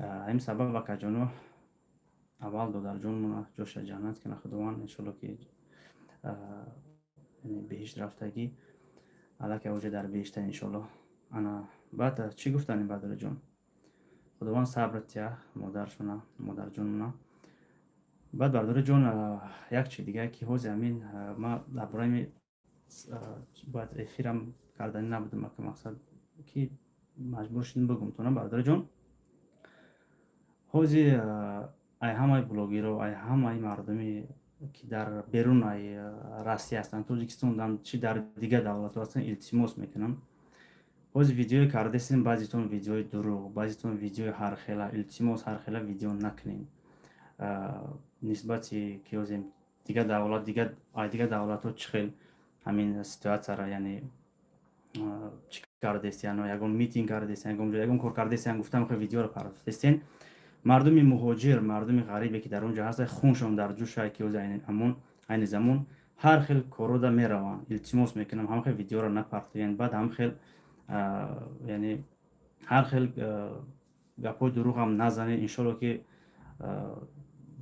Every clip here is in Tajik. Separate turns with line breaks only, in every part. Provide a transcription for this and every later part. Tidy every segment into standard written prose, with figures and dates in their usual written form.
Ҳамин сабаб, акаҷоно, аввал додарҷонмона ҷоша ҷаннат кана Худованд, иншолло, ки беҳишт рафтагӣ, аллакай оҷа дар беҳишта, иншолло. Ана баъд чӣ гуфтанем, бародарҷон? Худованд сабр тия модаршона, модарҷонмона. Баъд, бародарҷон, як чи дига, ки ҳози ҳамин ма дар бораи бояд эфирам карданӣ набудам, ака, мақсад ки маҷбур шудем бигум тона. Бародарҷон, ҳози ай ҳамаи блогеро, ай ҳамаи мардуме, ки дар берун ай Россия ҳастанд, Тоҷикистон, чи дар дигар давлатҳо ҳастанд, илтимос мекунам. Ҳози видеое кардесем, баъзетон видеои дурӯғ, баъзетон видеои ҳархела. Илтимос, ҳархела видео накунем нисбати ки ҳозем дигар давлат, ай дигар давлатҳо чӣ хел ҳамин ситуатсияра, яъне чӣ кардестиян, ягон митинг кардестиян, ягон ҷо ягон кор кардестиян, гуфтам, хел видеоро партофтестен. Мардуми муҳоҷир, мардуми ғарибе, ки дар он ҷо ҳаста, хуншон дар ҷӯшае, ки ҳози ҳамон айни замон ҳар хел коррода мераванд. Илтимос мекунам, ҳам хел видеоро напартоянд. Баъд ҳам хел, яъне ҳар хел гапҳои дурӯғам назанед. Иншолло, ки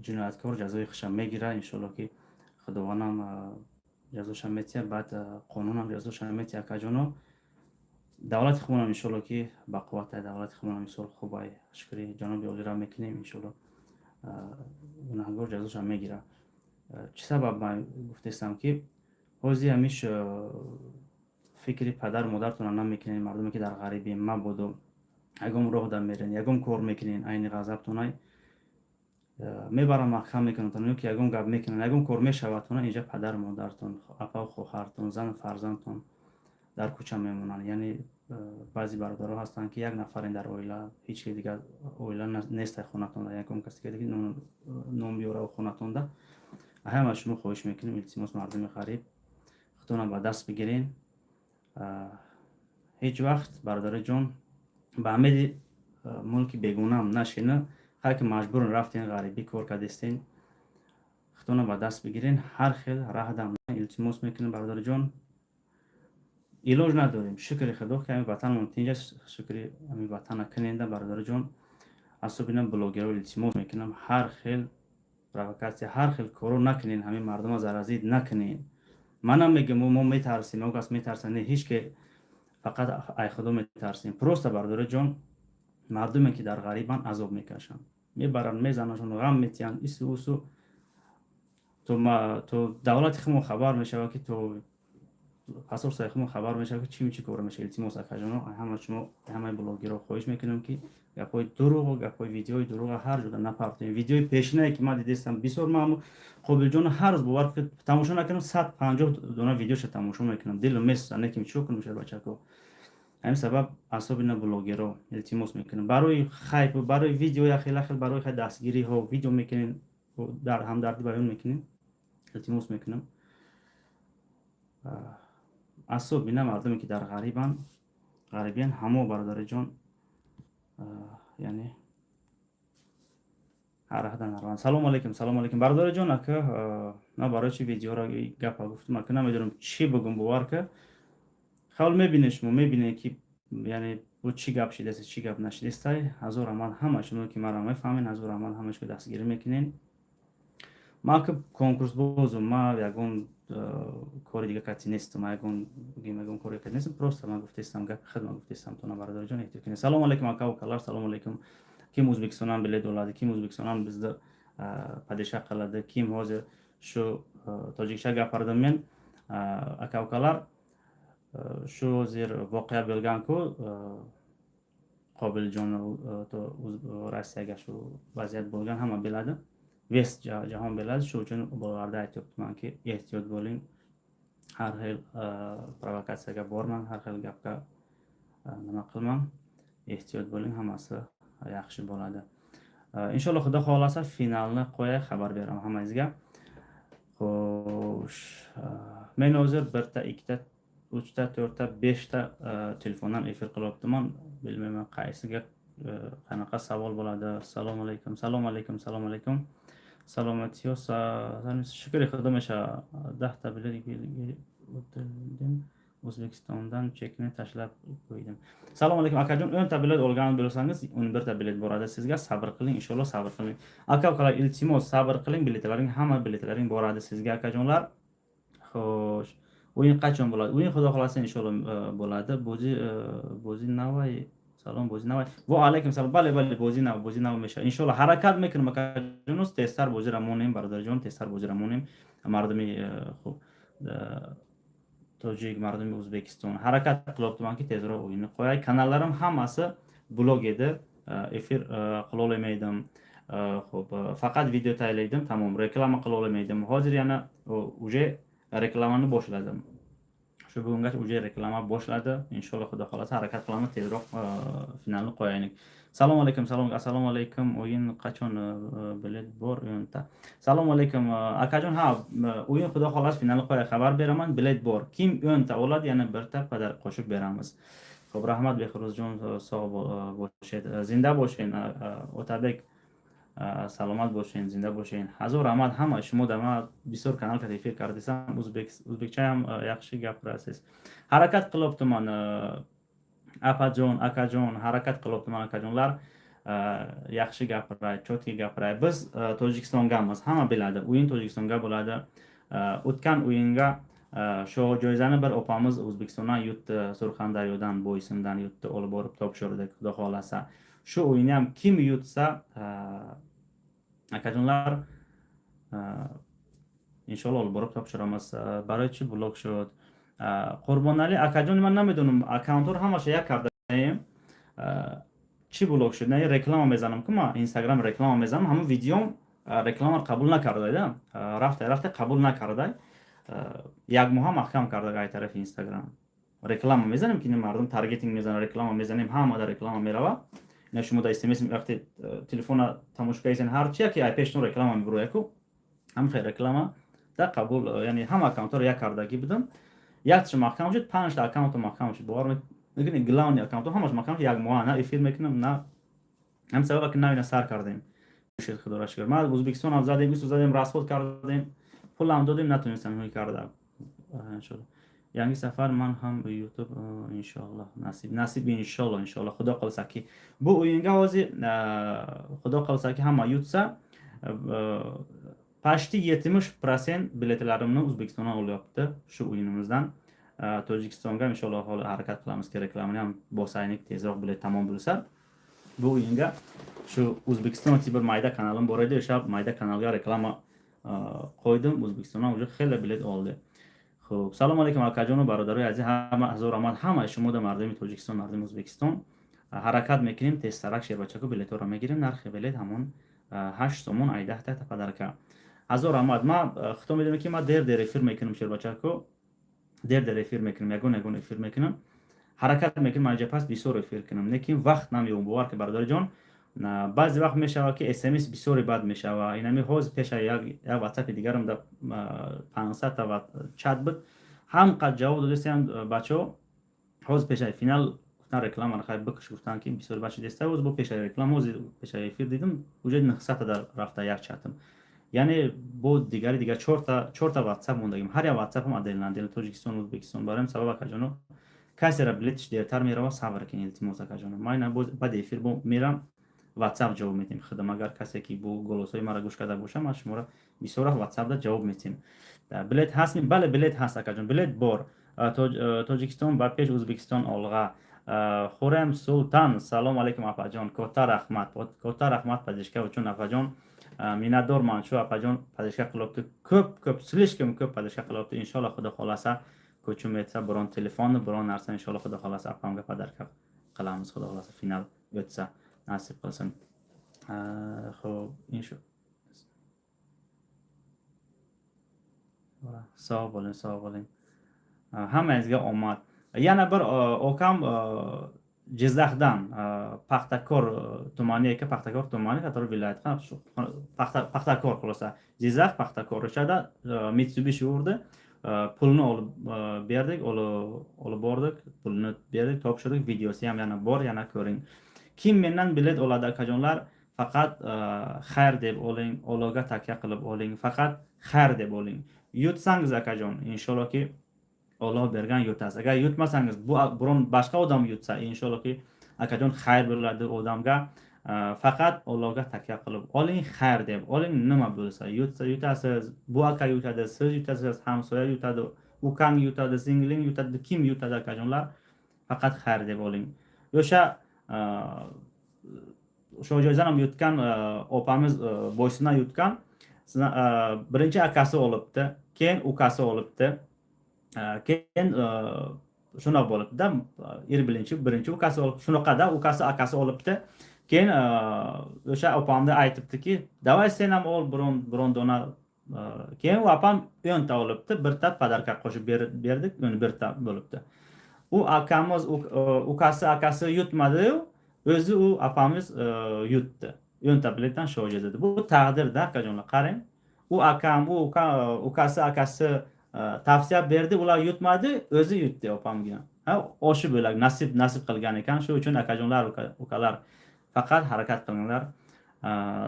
ҷинояткор ҷазои худша мегирад, иншолло, ки Худовандам ҷазоша метиҳад, баъд қонунам ҷазоша метиҳад. Акаҷоно, давлати худмонам, иншолло, ки бақуввата. Давлати худмонам мисол хубай, шукри ҷаноби олиро мекунем. Иншолло, гунаҳгор ҷазоша мегирад. Чӣ сабаб ман гуфтестам, ки ҳози ҳамиш фикри падару модаратонро намекунед? Мардуме, ки дар ғарибӣ, мабодо ягон роҳ да мерен, ягон кор мекунен, айни ғазабтонай мебарам, маҳкам мекунатон, ё ки ягон гап мекунан, ягон кор мешавадтона, инҷа падару модаратон, апаву хоҳартон, зану фарзандтон дар кӯча мемонанд. Яъне баъзе бародаро ҳастанд, ки як нафарен дар оила, ҳеҷ ки дигар оила нестай хонатонда, ягон кас дига ном биёраву хонатонда. Ҳама шумо хоҳиш мекунем, илтимос, мардуми ғариб, худтонам ба даст бигирен. Ҳеҷ вақт, бародари ҷон, ба амеди мулки бегунаам нашина. Хай, ки маҷбурн рафтен ғарибӣ, кор кардестен, худтонам ба даст бигирен. Ҳар хел раҳдам илтимос мекунем, бародари ҷон, илоҷ надорем. Шукри Худо, ки ҳамин ватанмон тинҷ аст. Шукри ҳамин ватана куненда, бародари ҷон. Особенно блогерро илтимос мекунам, ҳар хел провокатсия, ҳар хел корро накунен, ҳамин мардума заразит накунен. Манам мегӯям, мо метарсем, он кас метарса не, ҳеҷ ке, фақат ай Худо метарсем. Просто, бародари ҷон, мардуме, ки дар ғарибанд, азоб мекашанд, мебаранд, мезанашон, ғам метиҳанд, ису усу. То давлати худмон хабар мешавад, ки то пасорсаи худмон хабар мешавад, ки чим чӣ кор мешавад. Илтимос, акаҷоно, ҳама шумо, ҳамаи блогерро хоҳиш мекунам, ки гапҳои дурӯғу гапҳои видеои дурӯға ҳар ҷода напартоем. Видеои пешинае, ки ман дидестам бисёр, ман Қобилҷоно ҳар рӯз, бовар тамошо накунам, 150 дона видеоша тамошо мекунам, дилам месӯзад, не ки чӣ кунам шад, бачако. Ҳамин сабаб, особенно блогерро илтимос мекунам, барои хайп, барои видео, яхел барои хай дастгириҳо видео мекунем, дар ҳамдардӣ баён мекунем. Илтимос мекунам, особенно мардуме, ки дар ғарибанд, ғарибиян, ҳамо, бародариҷон, яъне ҳар раҳда нараванд. Салому алайкум, салому алайкум, бародариҷон. Ака, ман барои чи видеоро гапа гуфтам, ака, намедонам чӣ бигум, бовар ка. Хавл мебинед, шумо мебинед, ки яъне бо чӣ гап шидаст, чӣ гап нашидастай. Ҳазор раҳмат ҳама шумо, ки маро мефаҳмед, ҳазор раҳмат ҳама шумо, дастгирӣ мекунед. Ман ки конкурс бозум, ман ягон кори дига кати нестам, ягон бигем, ягон кори кати нестам. Просто ман гуфтестам, гапи худман гуфтестам тона, бародарҷон, эҳтиёт кунед. Салому алайкум, ака, укалар, салому алайкум. Ким O'zbekistondan bilet oladi, kim O'zbekistondan bizni поддержка qiladi, kim hozir shu tojikcha gapirdim men, aka, ukalar. Shu hozir voqea bo'lganku, Qobiljon Rossiyaga, shu vaziyat bo'lgan, hamma biladi, весь jahon biladi. Shu uchun bolalarda aytyaptimanki, ehtiyot bo'ling, har xil provokatsiyaga bormang, har xil gapga nima qilmang, ehtiyot bo'ling, hammasi yaxshi bo'ladi, inshaalloh. Xudo xohlasa, finalni qo'yay, xabar beraman hammangizga. Xo'sh, men hozir birta, ikkita, uchta, to'rtta, beshta telefondan efir qilyaptiman, bilmayman, qaysiga qanaqa savol bo'ladi. Assalomu alaykum, assalomu alaykum, assalomu alaykum. Саломатиё, шукри Худо меша. 10-та билет o'tirdim. O'zbekistondan chekni tashlab qo'ydim. Salom alaykum, akajon. 10 ta bilet olgan bo'lsangiz, 11 ta bilet boradi sizga. Sabr qiling, inshaalloh, sabr qiling. Aka, ukalar, iltimos, sabr qiling, biletlaring, hamma biletlaring boradi sizga, akajonlar. Xo'sh, o'yin qachon bo'ladi? O'yin, xudo xohlasa, inshaalloh, bo'ladi. Бозӣ, бозӣ навай. Салом, бозӣ навай. Ва алайкум салом. Бале, бале, бозӣ нав, бозӣ нав мешавад. Иншоаллоҳ, ҳаракат мекунем, акаҷон, тезтар бозиро монем, бародарҷон, тезтар бозиро монем. Мардуми хуб тоҷик, мардуми Ӯзбекистон, ҳаракат qilyapman ки tezroq o'yinni qo'yay. Kanallarim hammasi blok edi, efir qilolmaydim. Ho'p, faqat video tayyorlaydim, tamom, reklama qilolmaydim. Hozir yana уже reklamani boshladim, shu bugungacha уже reklama boshladi. Inshaalloh, xudo xohlasa, harakat qilamiz, tezroq finalni qo'yaylik. Salom alaykum, salom, assalomu alaykum. O'yin qachon, bilet bor o'yinda? Salom alaykum, akajon. Ha, o'yin, xudo xohlasa, finalni qo'yay, xabar beraman. Bilet bor, kim 10 ta oladi, yana birta подарок qo'shib beramiz. Ho'p, rahmat, Behruzjon, sog' bo'shing, zinda bo'shing. Otabek, саломат бошен, зинда бошен. Ҳазор раҳмат ҳама шумо. Да ман бисёр канал кад эфир кардисам, ӯзбекчаам яхши гапирасиз. Ҳаракат qilyaptiman, apajon, akajon, ҳаракат qilyaptiman, akajonlar, yaxshi gapiray, чёткий gapiray. Biz Tojikistongamiz, hamma biladi, o'yin Tojikistonga bo'ladi. O'tgan o'yinga shu joizani bir opamiz O'zbekistondan yutdi, Surxondaryodan, Boysundan yutdi, olib borib topshirdik. Xudo xohlasa, shu o'yinni ham kim yutsa, akajonlar, иншоалло, olib borib topshiramiz. Барои чӣ блок шуд, Қурбоналӣ акаҷон? Ман намедонам, аккаунтҳоро ҳамаша як кардаем, чӣ блок шуд? На, реклама мезанам ку, ман Инстаграм реклама мезанам, ҳамон видеом рекламаро қабул накардай, рафта рафта қабул накардай, як моҳа маҳкам карда ай тарафи Инстаграм. Реклама мезанем ки мардум таргетинг мезанад, реклама мезанем, ҳама дар реклама мерава. Ина шумо дар смс вақте телефона тамошо кардед, ҳарчи яке ай пештон реклама мебурояд ку, ҳам хел реклама да қабул, яъне ҳама аккаунтҳоро як кардагӣ будам, якташа маҳкам шуд, панҷта аккаунто маҳкам шуд. Бовар мекунед, главный аккаунто ҳамаш маҳкам шуд, як моҳа на эфир мекунам, на ҳам сабаба ки навина сар кардем. Худоро шукр, ма Ӯзбекистонам задем, ису задем, расход кардем, пулам додем, натонистам ҳуй карда. Yangi safar man ham YouTube, inshaalloh, nasib, nasib, inshaalloh, inshaalloh, xudo qilsa ki, bu o'yinga hozir, xudo qilsa ki, hamma yutsa, почти 70% biletlarimni O'zbekistondan olyapti shu o'yinimizdan. Tojikistonga, inshaalloh, hali harakat qilamiz ki reklamani ham bosaylik, tezroq bilet tamom bo'lsa. Bu o'yinga shu O'zbekiston bir mayda kanalim bor edi, o'sha mayda kanalga reklama qo'ydim, O'zbekistondan уже xeli bilet oldi. Хуб, салому алейкум, акаҷону бародарои азиз, ҳама, ҳазор раҳмат ҳамаи шумо да мардуми Тоҷикистон, мардуми Ӯзбекистон. Ҳаракат мекунем, тезтарак, шербачаку, билетҳоро мегирем. Нархи билет ҳамон 8 сомон, ай 10 та подарка. Ҳазор раҳмат. Ма худо медонем ки ма дер дер эфир мекунам, шербачаку, дер дер эфир мекунам, ягон ягон эфир мекунам. Ҳаракат мекунам аҷа пас бисёр эфир кунам, лекин вақт намеёбам. Бовар ки, бародари ҷон, баъзе вақт мешавад ки смс бисёре бад мешава. Инами ҳозир пеша як ватсапи дигарам да 500-та чат буд, ҳамқад ҷавоб додастиам бачаҳо. Ҳозир пешаи финал гуфтан, рекламаро хай бикуш, гуфтан ки бисёри бача деста. Ҳозир бо пешаи реклама, ҳозир пешаи эфир дидам, уже 900-та дар рафта як чатам, яъне бо дигари дигар чорта ватсап мондагим, ҳар як ватсапам отдельно отдельно, Тоҷикистон, Ӯзбекистон. Барои сабаб, акаҷоно, касера билетиш дертар мерава, сабр кин, илтимос, акаҷоно. Ман ина баъди эфир бо мерам, ватсап ҷавоб медиҳем худам. Агар касе ки бо голосҳои маро гӯш карда боша, ман шуморо бисёр вақт ватсапда ҷавоб медиҳем. Билет ҳаст? Бале, билет ҳаст, акаҷон, билет бор. Тоҷикистон ба пеш, Ӯзбекистон олға. Хурем Султан, салом алейкум, апаҷон, кота раҳмат, кота раҳмат поддержка чун, апаҷон, миннатдорман. Шу апаҷон поддержка қилибdi, ko'p ko'p, слишком ko'p поддержка qilyapti. Inshaalloh, xudo xohlasa, ko'chim yetsa, biron telefonni, biron narsa, inshaalloh, xudo xohlasa, opamga подарка qilamiz, xudo xohlasa, final o'tsa, nasib qilsin. Ho'p, sog' bo'ling, sog' bo'ling, hammangizga omad. Yana bir okam Jizzaxdan, Paxtakor tumani ekan, Paxtakor tumani, qatori viloyati, shu Paxtakor, xulosa, Jizzax, Paxtakor. O'shada Mitsubishi urdi, pulni olib berdik, olib bordik, pulni berdik, topshirdik. Videosi ham yana bor, yana ko'ring. Kim mendan bilet oladi, akajonlar, faqat xayr deb oling, Allohga takya qilib oling, faqat xayr deb oling. Yutsangiz, akajon, inshaallohki. Оллоҳ берgan yutasiz. Agar yutmasangiz, bu biron boshqa odam yutsa, inshaalloh ki, akajon, xayr bo'ladi odamga. Faqat Allohga takya qilib oling, xayr deb oling. Nima bo'lsa, yutsa yutasiz, bu aka yutadi, siz yutasiz, hamsoya yutadi, ukang yutadi, singling yutadi, kim yutadi, akajonlar, faqat xayr deb oling. O'sha Shohjoyzan ham yutgan, opamiz Boysundan yutgan. Birinchi akasi olibdi, keyin ukasi olibdi, keyin shunaqa bo'libdida, er birinchi ukasi olib, shunaqada ukasi, akasi olibdi. Keyin o'sha opamni aytibdiki: "Давай, sen ham ol biron dona." Keyin u opam 10 ta olibdi, birta подарка qo'shib berdik, 11 ta bo'libdi. U akamiz, ukasi, akasi yutmadiyu, o'zi u opamiz yutdi 10 ta biletdan Shohjoyzada. Bu taqdirda, akajonlar, qarang, u akam, u ukasi, akasi tavsiya berdi, ular yutmadi, o'zi yutdi opamga. Ha, oshi bo'lak nasib qilgan ekan. Shu uchun, akajonlar, ukalar, faqat harakat qilinglar.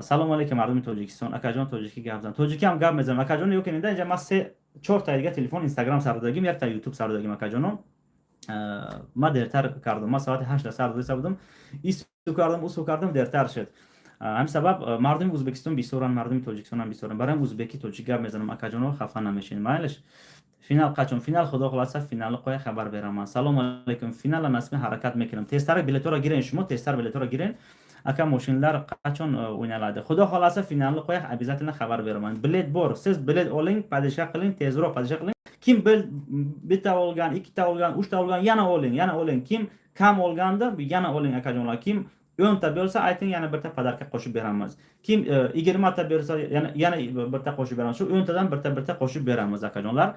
Салому алейкум, мардуми Тоҷикистон. Акаҷон, тоҷикӣ гап зан. Тоҷикӣ ҳам гап мезанам, акаҷон. Ёки инда инҷа ман се чорта дига телефон, Инстаграм сар додагим, якта Ютуб сар додагим, акаҷоно. Ман дертар кардам, ман соати 8-да сар дода будам, ису кардам, усу кардам, дертар шуд. Ҳамин сабаб мардуми Ӯзбекистон бисёранд, мардуми Тоҷикистон ҳам бисёранд. Барои узбекӣ, тоҷик гап мезанам, акаҷоно, хафа намешин, майлаш. Финал қачон? Финал, худо хулоса, финали қоя хабар бераман. Салому алейкум. Финала насби ҳаракат мекунам, тезтар билетҳоро гирен, шумо тезтар билетҳоро гирен. Ака, мошинлар қачон o'ynaladi? Xudo xohlasa, finalni qo'yaq, обязательно xabar beraman. Bilet bor, siz bilet oling, поддержка qiling, tezroq поддержка qiling. Kim bitta olgan, ikkita olgan, uchta olgan, yana oling, yana oling. Kim kam olganda, yana oling, akajonlar. Kim 10 ta bo'lsa, ayting, yana birta подарка qo'shib beramiz. Kim 20 ta bersa, yana birta qo'shib beramiz. Shu 10 tadan birta birta qo'shib beramiz, akajonlar.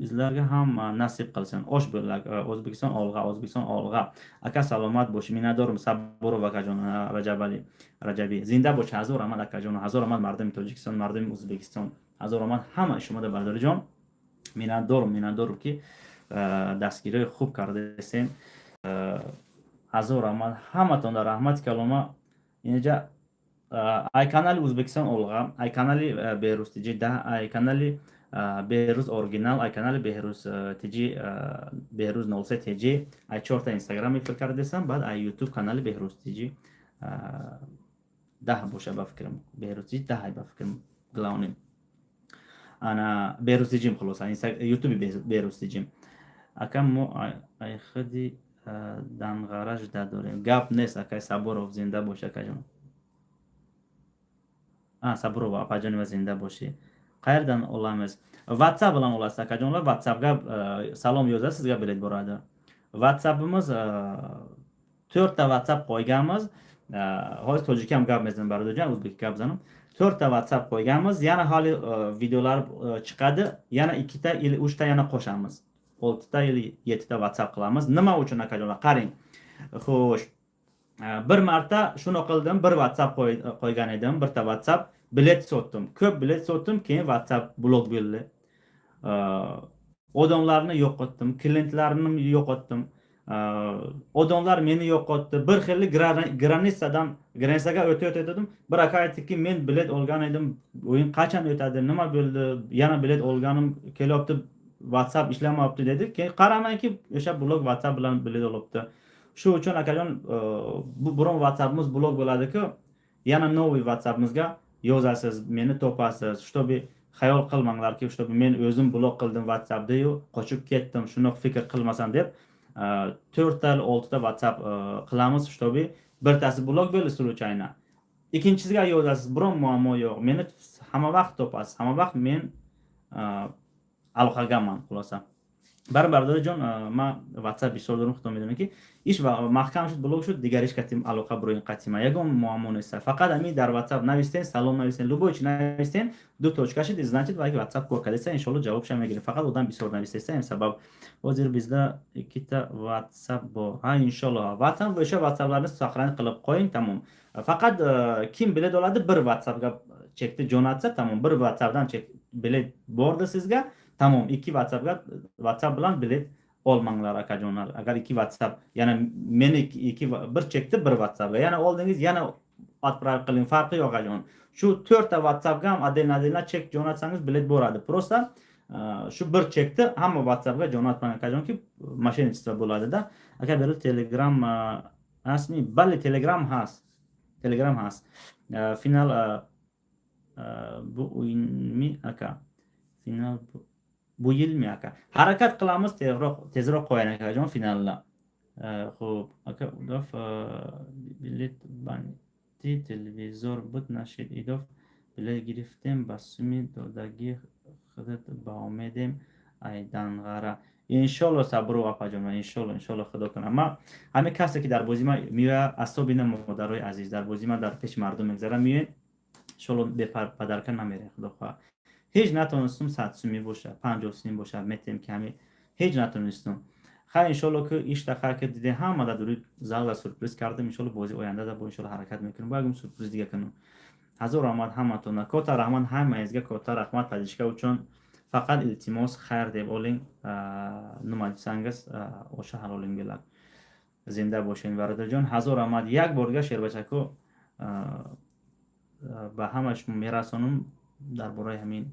Bizlarga ham nasib qilsin. Osh bo'lak. O'zbekiston olg'a, O'zbekiston olg'a! Aka, salomat bo'sh, minnatdorım. Saburov akajon, Rajabali Rajabiy, зинда бош. Ҳазор раҳмат, акаҷон, ҳазор раҳмат. Мардуми Тоҷикистон, мардуми Ӯзбекистон, ҳазор раҳмат ҳама шумода, бародариҷон. Миннатдорум, миннатдорум, ки дастгириҳои хуб кардаистем. Ҳазор раҳмат ҳаматон дар раҳмати калома. Инҷа ай канали Ӯзбекистон олға, ай канали Беҳрӯз тиҷи 10, ай канали Беҳрӯз оригинал, ай канали Беҳрӯз тиҷи, Беҳрӯз 03 тж, ай чорта Инстаграм эфир кардесам, баъд ай Ютуб канали Беҳрӯз тиҷи 10 боша, ба фикрам, Беҳрӯз тиҷи 10, ба фикрам, главный ана Беҳрӯз тиҷим, хулоса, Ютуби Беҳрӯз тиҷим. Ака, мо ай худи Данғара жда дорем. Гап нест, акай Сабуров, зинда бош, акаҷон. Сабурова апаҷонива, зинда бошӣ. Qayerdan olamiz? WhatsApp bilan olasiz, akajonlar. WhatsAppga salom yozasiz, sizga bilet boradi. WhatsAppimiz, to'rtta WhatsApp qo'yganmiz. Hozir tojikcha ham gap mezanim, бародарҷон, o'zbekcha gap zanim. To'rtta WhatsApp qo'yganmiz, yana hali videolar chiqadi, yana ikkita или uchta yana qo'shamiz, oltita или yettita WhatsApp qilamiz. Nima uchun, akajonlar, qarang. Xo'sh, bir marta shuni qildim, bir WhatsApp qo'ygan edim, birta WhatsApp, bilet sotdim, ko'p bilet sotdim, keyin WhatsApp blok bo'ldi. Odamlarni yo'qotdim, klientlarni yo'qotdim, odamlar meni yo'qotdi. Bir xil граница dan граница ga o'tib o'tib, bir aka aytdiki: "Men bilet olgan edim, o'yin qachon o'tadi, nima bo'ldi, yana bilet olganim kelyapti, WhatsApp ishlamayapti", dedi. Keyin qaramanki, o'sha blok WhatsApp bilan bilet olibdi. Shu uchun, akajon, bu biron WhatsAppimiz blok bo'ladiku, yana новый WhatsAppimizga yozasiz, meni topasiz. Чтобы xayol qilmanglarki, чтобы men o'zim blok qildim WhatsAppdayu, qochib ketdim, shunaqa fikr qilmasan deb, to'rtta, oltita WhatsApp qilamiz, чтобы birtasi blok bo'ldi случайно, ikkinchisiga yozasiz, biron muammo yo'q. Meni hamma vaqt topasiz, hamma vaqt men aloqagaman, xulosa. Барои бародарҷон, ман WhatsApp бисёр дорам, худо медонам, ки иш маҳкам шуд, блок шуд, дигар иш катим алоқа буроин қатима ягон муаммо нест. Фақат ами дар WhatsApp навистен, салом навистен, любой чи навистен, ду точка шид, значит, ваки WhatsApp кор кардеса, иншолло, ҷавобша мегирем. Фақат одам бисёр навистеса, ин сабаб. Ҳозир bizda ikkita WhatsApp bor. Ha, иншолло, WhatsApp o'sha WhatsApplarni сохранить qilib qo'ying, tamom. Faqat kim bilet oladi, bir WhatsAppga chekni jo'natsa, tamom, bir WhatsAppdan chek bilet bordi sizga, tamom. Ikki WhatsAppga, WhatsApp bilan bilet olmanglar, akajonlar. Agar ikki WhatsApp, yana meni ikki, bir chekni bir WhatsAppga yana oldingiz, yana отправить qiling, farqi yo'q, akajon. Shu to'rtta WhatsAppga ham отдельно отдельно chek jo'natsangiz, bilet boradi. Просто Shu bir chekni hamma WhatsAppga jo'natmang, akajon, ki мошенничество bo'ladida. Aka, beril Telegram ҳастми? Бале, Телеграм ҳаст, Телеграм ҳаст. Финал bu o'yinmi, aka? Final bu yilmi, aka? Harakat qilamiz, tezroq, tezroq qo'ying, akajon, finalni. Xo'p, aka, удав билет банти телевизор буд, нашид идов билет гирифтем, ба суми додагӣ худат ба омедем айданғара. Иншолло, сабру апаҷон, иншолло, иншолло, худо кунам. Ма ҳамин касе ки дар бозӣ ма меоя, особенно модарои азиз, дар бозӣ ма дар пеши мардум мегзарам, меоен, иншолло бепадарка намерем, худо хоҳад. Ҳеҷ натонистум, 100 сумӣ боша, 50 сумӣ боша, метем, ки ҳами ҳеҷ натонистум. Хай, иншолло, ки ишта ки дидем, ҳама дар дури залда сюрприз кардем. Иншолло, бози оянда бо иншолло ҳаракат мекунем, бо ягон сюрприз дига кунем. Ҳазор раҳмат ҳаматона, кота раҳмат ҳамаизга, кота раҳмат поддержка учун. Фақат илтимос, хайр deb oling, nima desangiz, o'sha haloling keladi. Зинда бошед, бародарҷон, ҳазор раҳмат. Як борга, шербачако, ба ҳама шумо мерасонам дар бораи ҳамин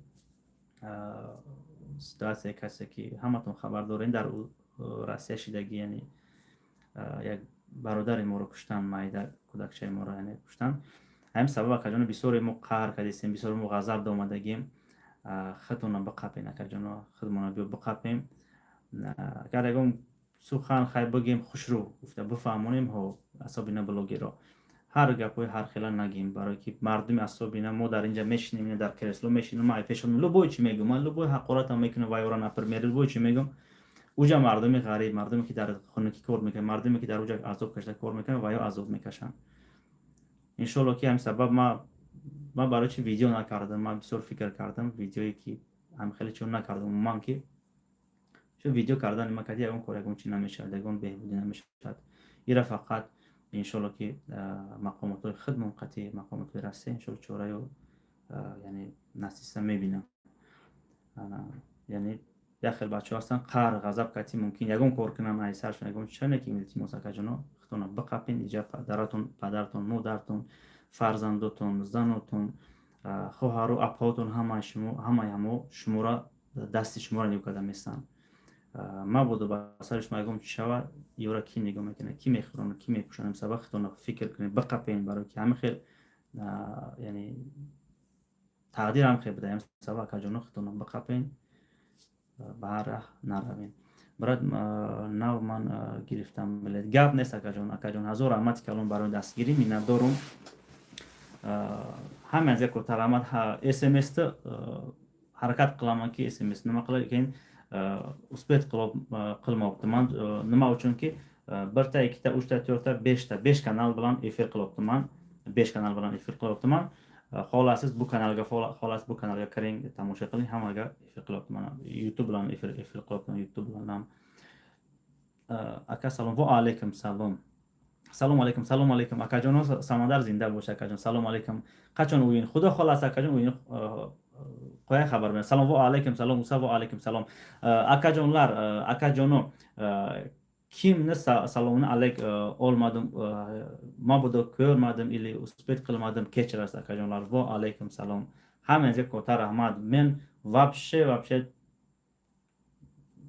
ситуация. Касе ки ҳаматон хабар дорем, дар Россия шидагӣ, яъне як бародари моро куштан, майда кӯдакчаи моро, яъне куштан. Ҳамин сабаб, акаҷоно, бисёре мо қаҳр кардистем, бисёре мо ғазаб омадагим. Худтона биқапен, акаҷоно, худмона биё биқапем. Агар ягон сухан хай бигем, хушрӯ гуфта бифаҳмонем. Ҳо, особенно блогеро ҳар гапҳои ҳархела нагем, барое ки мардуми, особенно мо дар инҷа мешинем, дар кресло мешинем, ман пешон любой чи мегӯм, ман любой ҳақоратам мекунам, вайора, например, любой чи мегӯм. Уҷа мардуми ғариб, мардуме ки дар хунукӣ кор мекунанд, мардуме ки дар уҷа азоб кашида кор мекунанд, ваё азоб мекашанд. Иншолло, ки ҳамин сабаб ман барои чи видео накардам, ман бисёр фикр кардам, видеое ки ҳам хеле чун накардам умуман, ки чун видео кардани ма кади ягон кор, ягон чи намешавад, ягон беҳбудӣ намешавад. Ира фақат, иншолло, ки мақомотҳои худмон қатъи мақомотҳои Россия, иншолло, чораю, яъне насиса мебинам. Яъне як хел бачаҳо ҳастанд, қаҳр ғазаб кати мумкин ягон кор кунанд, ай саршон ягон чане ки. Илтимос, акаҷоно, худтона биқапен. Иҷа падаратон, падаратон, модаратон, фарзандотон, занотон, хоҳару апаотон, ҳамаи шумо, ҳамаи ҳамо шуморо, дасти шуморо нигоҳ карда местанд. Мабодо ба сари шумо ягон чи шавад, ёра кӣ нигоҳ мекунад, кӣ мехӯронад, кӣ мепӯшонад? Сабаб худтона фикр кунед, биқапен, барое ки ҳамин хел, яъне тақдир ҳам хел буда. Ҳамин сабаб, акаҷоно, худтона биқапен, ба ҳар раҳ наравем. Брат, нав ман гирифтам билет. Гап нест, акаҷон. Акаҷон, ҳазор раҳмати калон барои дастгирӣ, миннатдорум. Ҳама аз як кота раҳмат. СМС ҳаракат qilaman ки СМС nima qilay, keyin успеть qilmoqdiman. Nima uchun ki birta, ikkita, uchta, to'rtta, beshta, besh kanal bilan efir qilyaptiman, besh kanal bilan efir qilyaptiman. Xohlasiz bu kanalga, xohlasiz bu kanalga kiring, tomosha qiling, hammaga efir qilyaptiman. YouTube bilan efir qilyapman, YouTube bilan ham. Aka, salom. Va alaykum salom. Salom alaykum, salom alaykum, akajon. Samandar, зинда бош, акаҷон. Салом алайкум. Қачон o'yin? Худо xohlasa, akajon, o'yin qo'yay, xabar beraman. Salom. Va alaykum salom, usa. Va alaykum salom, akajonlar. Akajono, kimni salomini alik olmadim, mabodo ko'rmadim или успеть qilmadim, kechirasiz, akajonlar. Va alaykum salom. Hammangizga katta rahmat. Men вообще,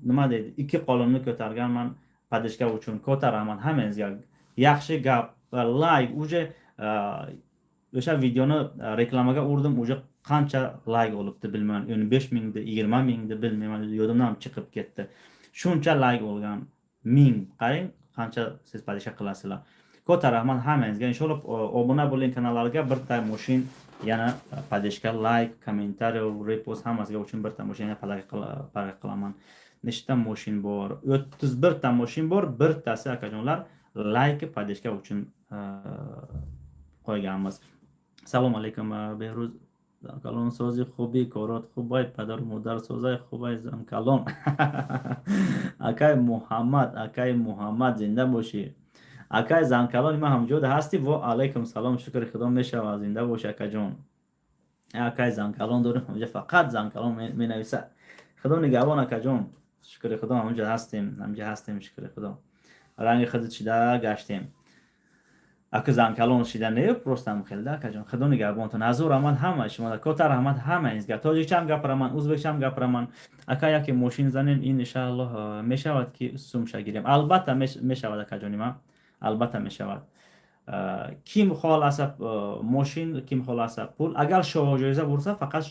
nima deydi, ikki qo'limni ko'targanman поддержка uchun. Katta rahmat hammangizga. Yaxshi gap, layk, уже o'sha videoni reklamaga urdim, уже qancha layk olibdi, bilmayman, 15 mingdi, 20 mingdi, bilmayman, yodimdan chiqib ketdi. Shuncha layk olgan ming, qarang, qancha siz поддержка qilasizlar. Katta rahmat hammangizga. Inshaalloh, obuna bo'ling kanallarga. Birta moshin yana поддержка, layk, комментарий, repost, hammasiga uchun birta moshin yana подарка qilaman. Nechta moshin bor? 31 ta moshin bor. Birtasi, akajonlar, layk, поддержка uchun qo'yganmiz. Salom alaykum, Behruz калон, сози хуби, корот хубай, падару модар созай хубай, зан калон. Акай Муҳаммад, акай Муҳаммад, зинда бошӣ. Акай занкалони ман ҳамҷода ҳастӣ? Во алайкум салом, шукри Худо, мешавад, зинда бошӣ, акаҷон. Акай занкалон дорем ҳамҷа, фақат занкалон менависад. Худо нигаҳбон, акаҷон. Шукри Худо, ҳамҷа ҳастем, ҳамҷа ҳастем, шукри Худо, ранги худ чида гаштем. Ака, занкалон шида не, просто ам хелда, акаҷон. Худо нигаҳбонтон. Ҳазор раҳмат ҳамаи шумо. Кота раҳмат ҳамаи. Тоҷикчам гапраман, узбекчам гапраман. Ака, яке мошин занем, иншааллоҳ, мешавад ки сумша гирем? Албатта мешавад, акаҷони ман, албатта мешавад. Ким хоҳласа мошин, ким хоҳласа пул. Агар шоҳоҷоиза бурса, фақат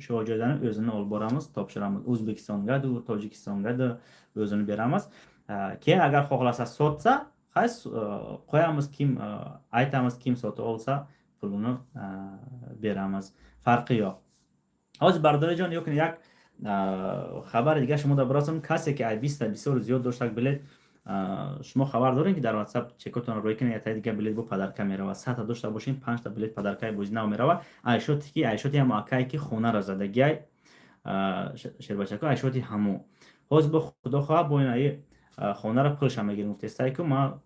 шоҳоҷоизани o'zini olib boramiz, topshiramiz. O'zbekistonga, Tojikistonga o'zini beramiz. Keyin agar xohlasa, sotsa, qaysi qo'yamiz, kim aytamiz, kim sotib olsa, pulini beramiz, farqi yo'q. Hozir, бародариҷон, ёкин як хабари дига шумо бирасонам. Касе ки ай 20-та бисёр зиёд доштак билет, шумо хабар дорем, ки дар WhatsApp чекотонро рӯй кунед, ятаи дига билет бо подарка меравад. 100-та дошта бошем, панҷта билет подаркаи бози нав меравад. Айшоти ки, айшоти ҳамо акае ки хонара задагиай, шербачако, айшоти ҳамо. Ҳозир бо худо хоҳад, бо инаи хонара пулша мегирем. Гуфтестай ку, ма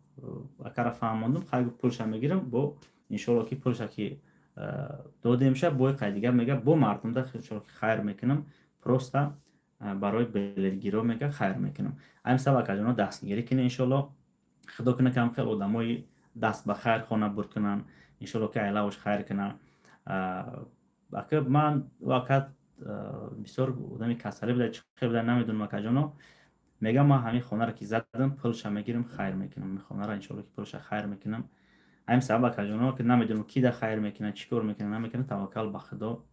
акара фаҳмондум, хай, пулша мегирам. Бо иншоалло ки пулша ки додемша, бо қай дигар мега, бо мардумда иншоалло ки хайр мекунам. Просто барои билетгиро мега, хайр мекунам. Ҳамин сабаб, акаҷоно, дастгирӣ кунед. Иншоалло, худо кунад, кам хел одамои даст ба хайр хона бурд кунанд. Иншоалло ки айлавош хайр кунанд. Ака, ман ака бисёр одами касалӣ буда, чӣ хел буда, намедонам. Акаҷоно, мегам, ман ҳамин хонаро ки задам, пулша мегирам, хайр мекунам. Ҳамин хонаро иншоалло ки пулша хайр мекунам. Ҳамин сабаб, акаҷоно, ки намедонам, ки да хайр мекунад, чӣ кор мекунад, намекунад, таваккал ба худо.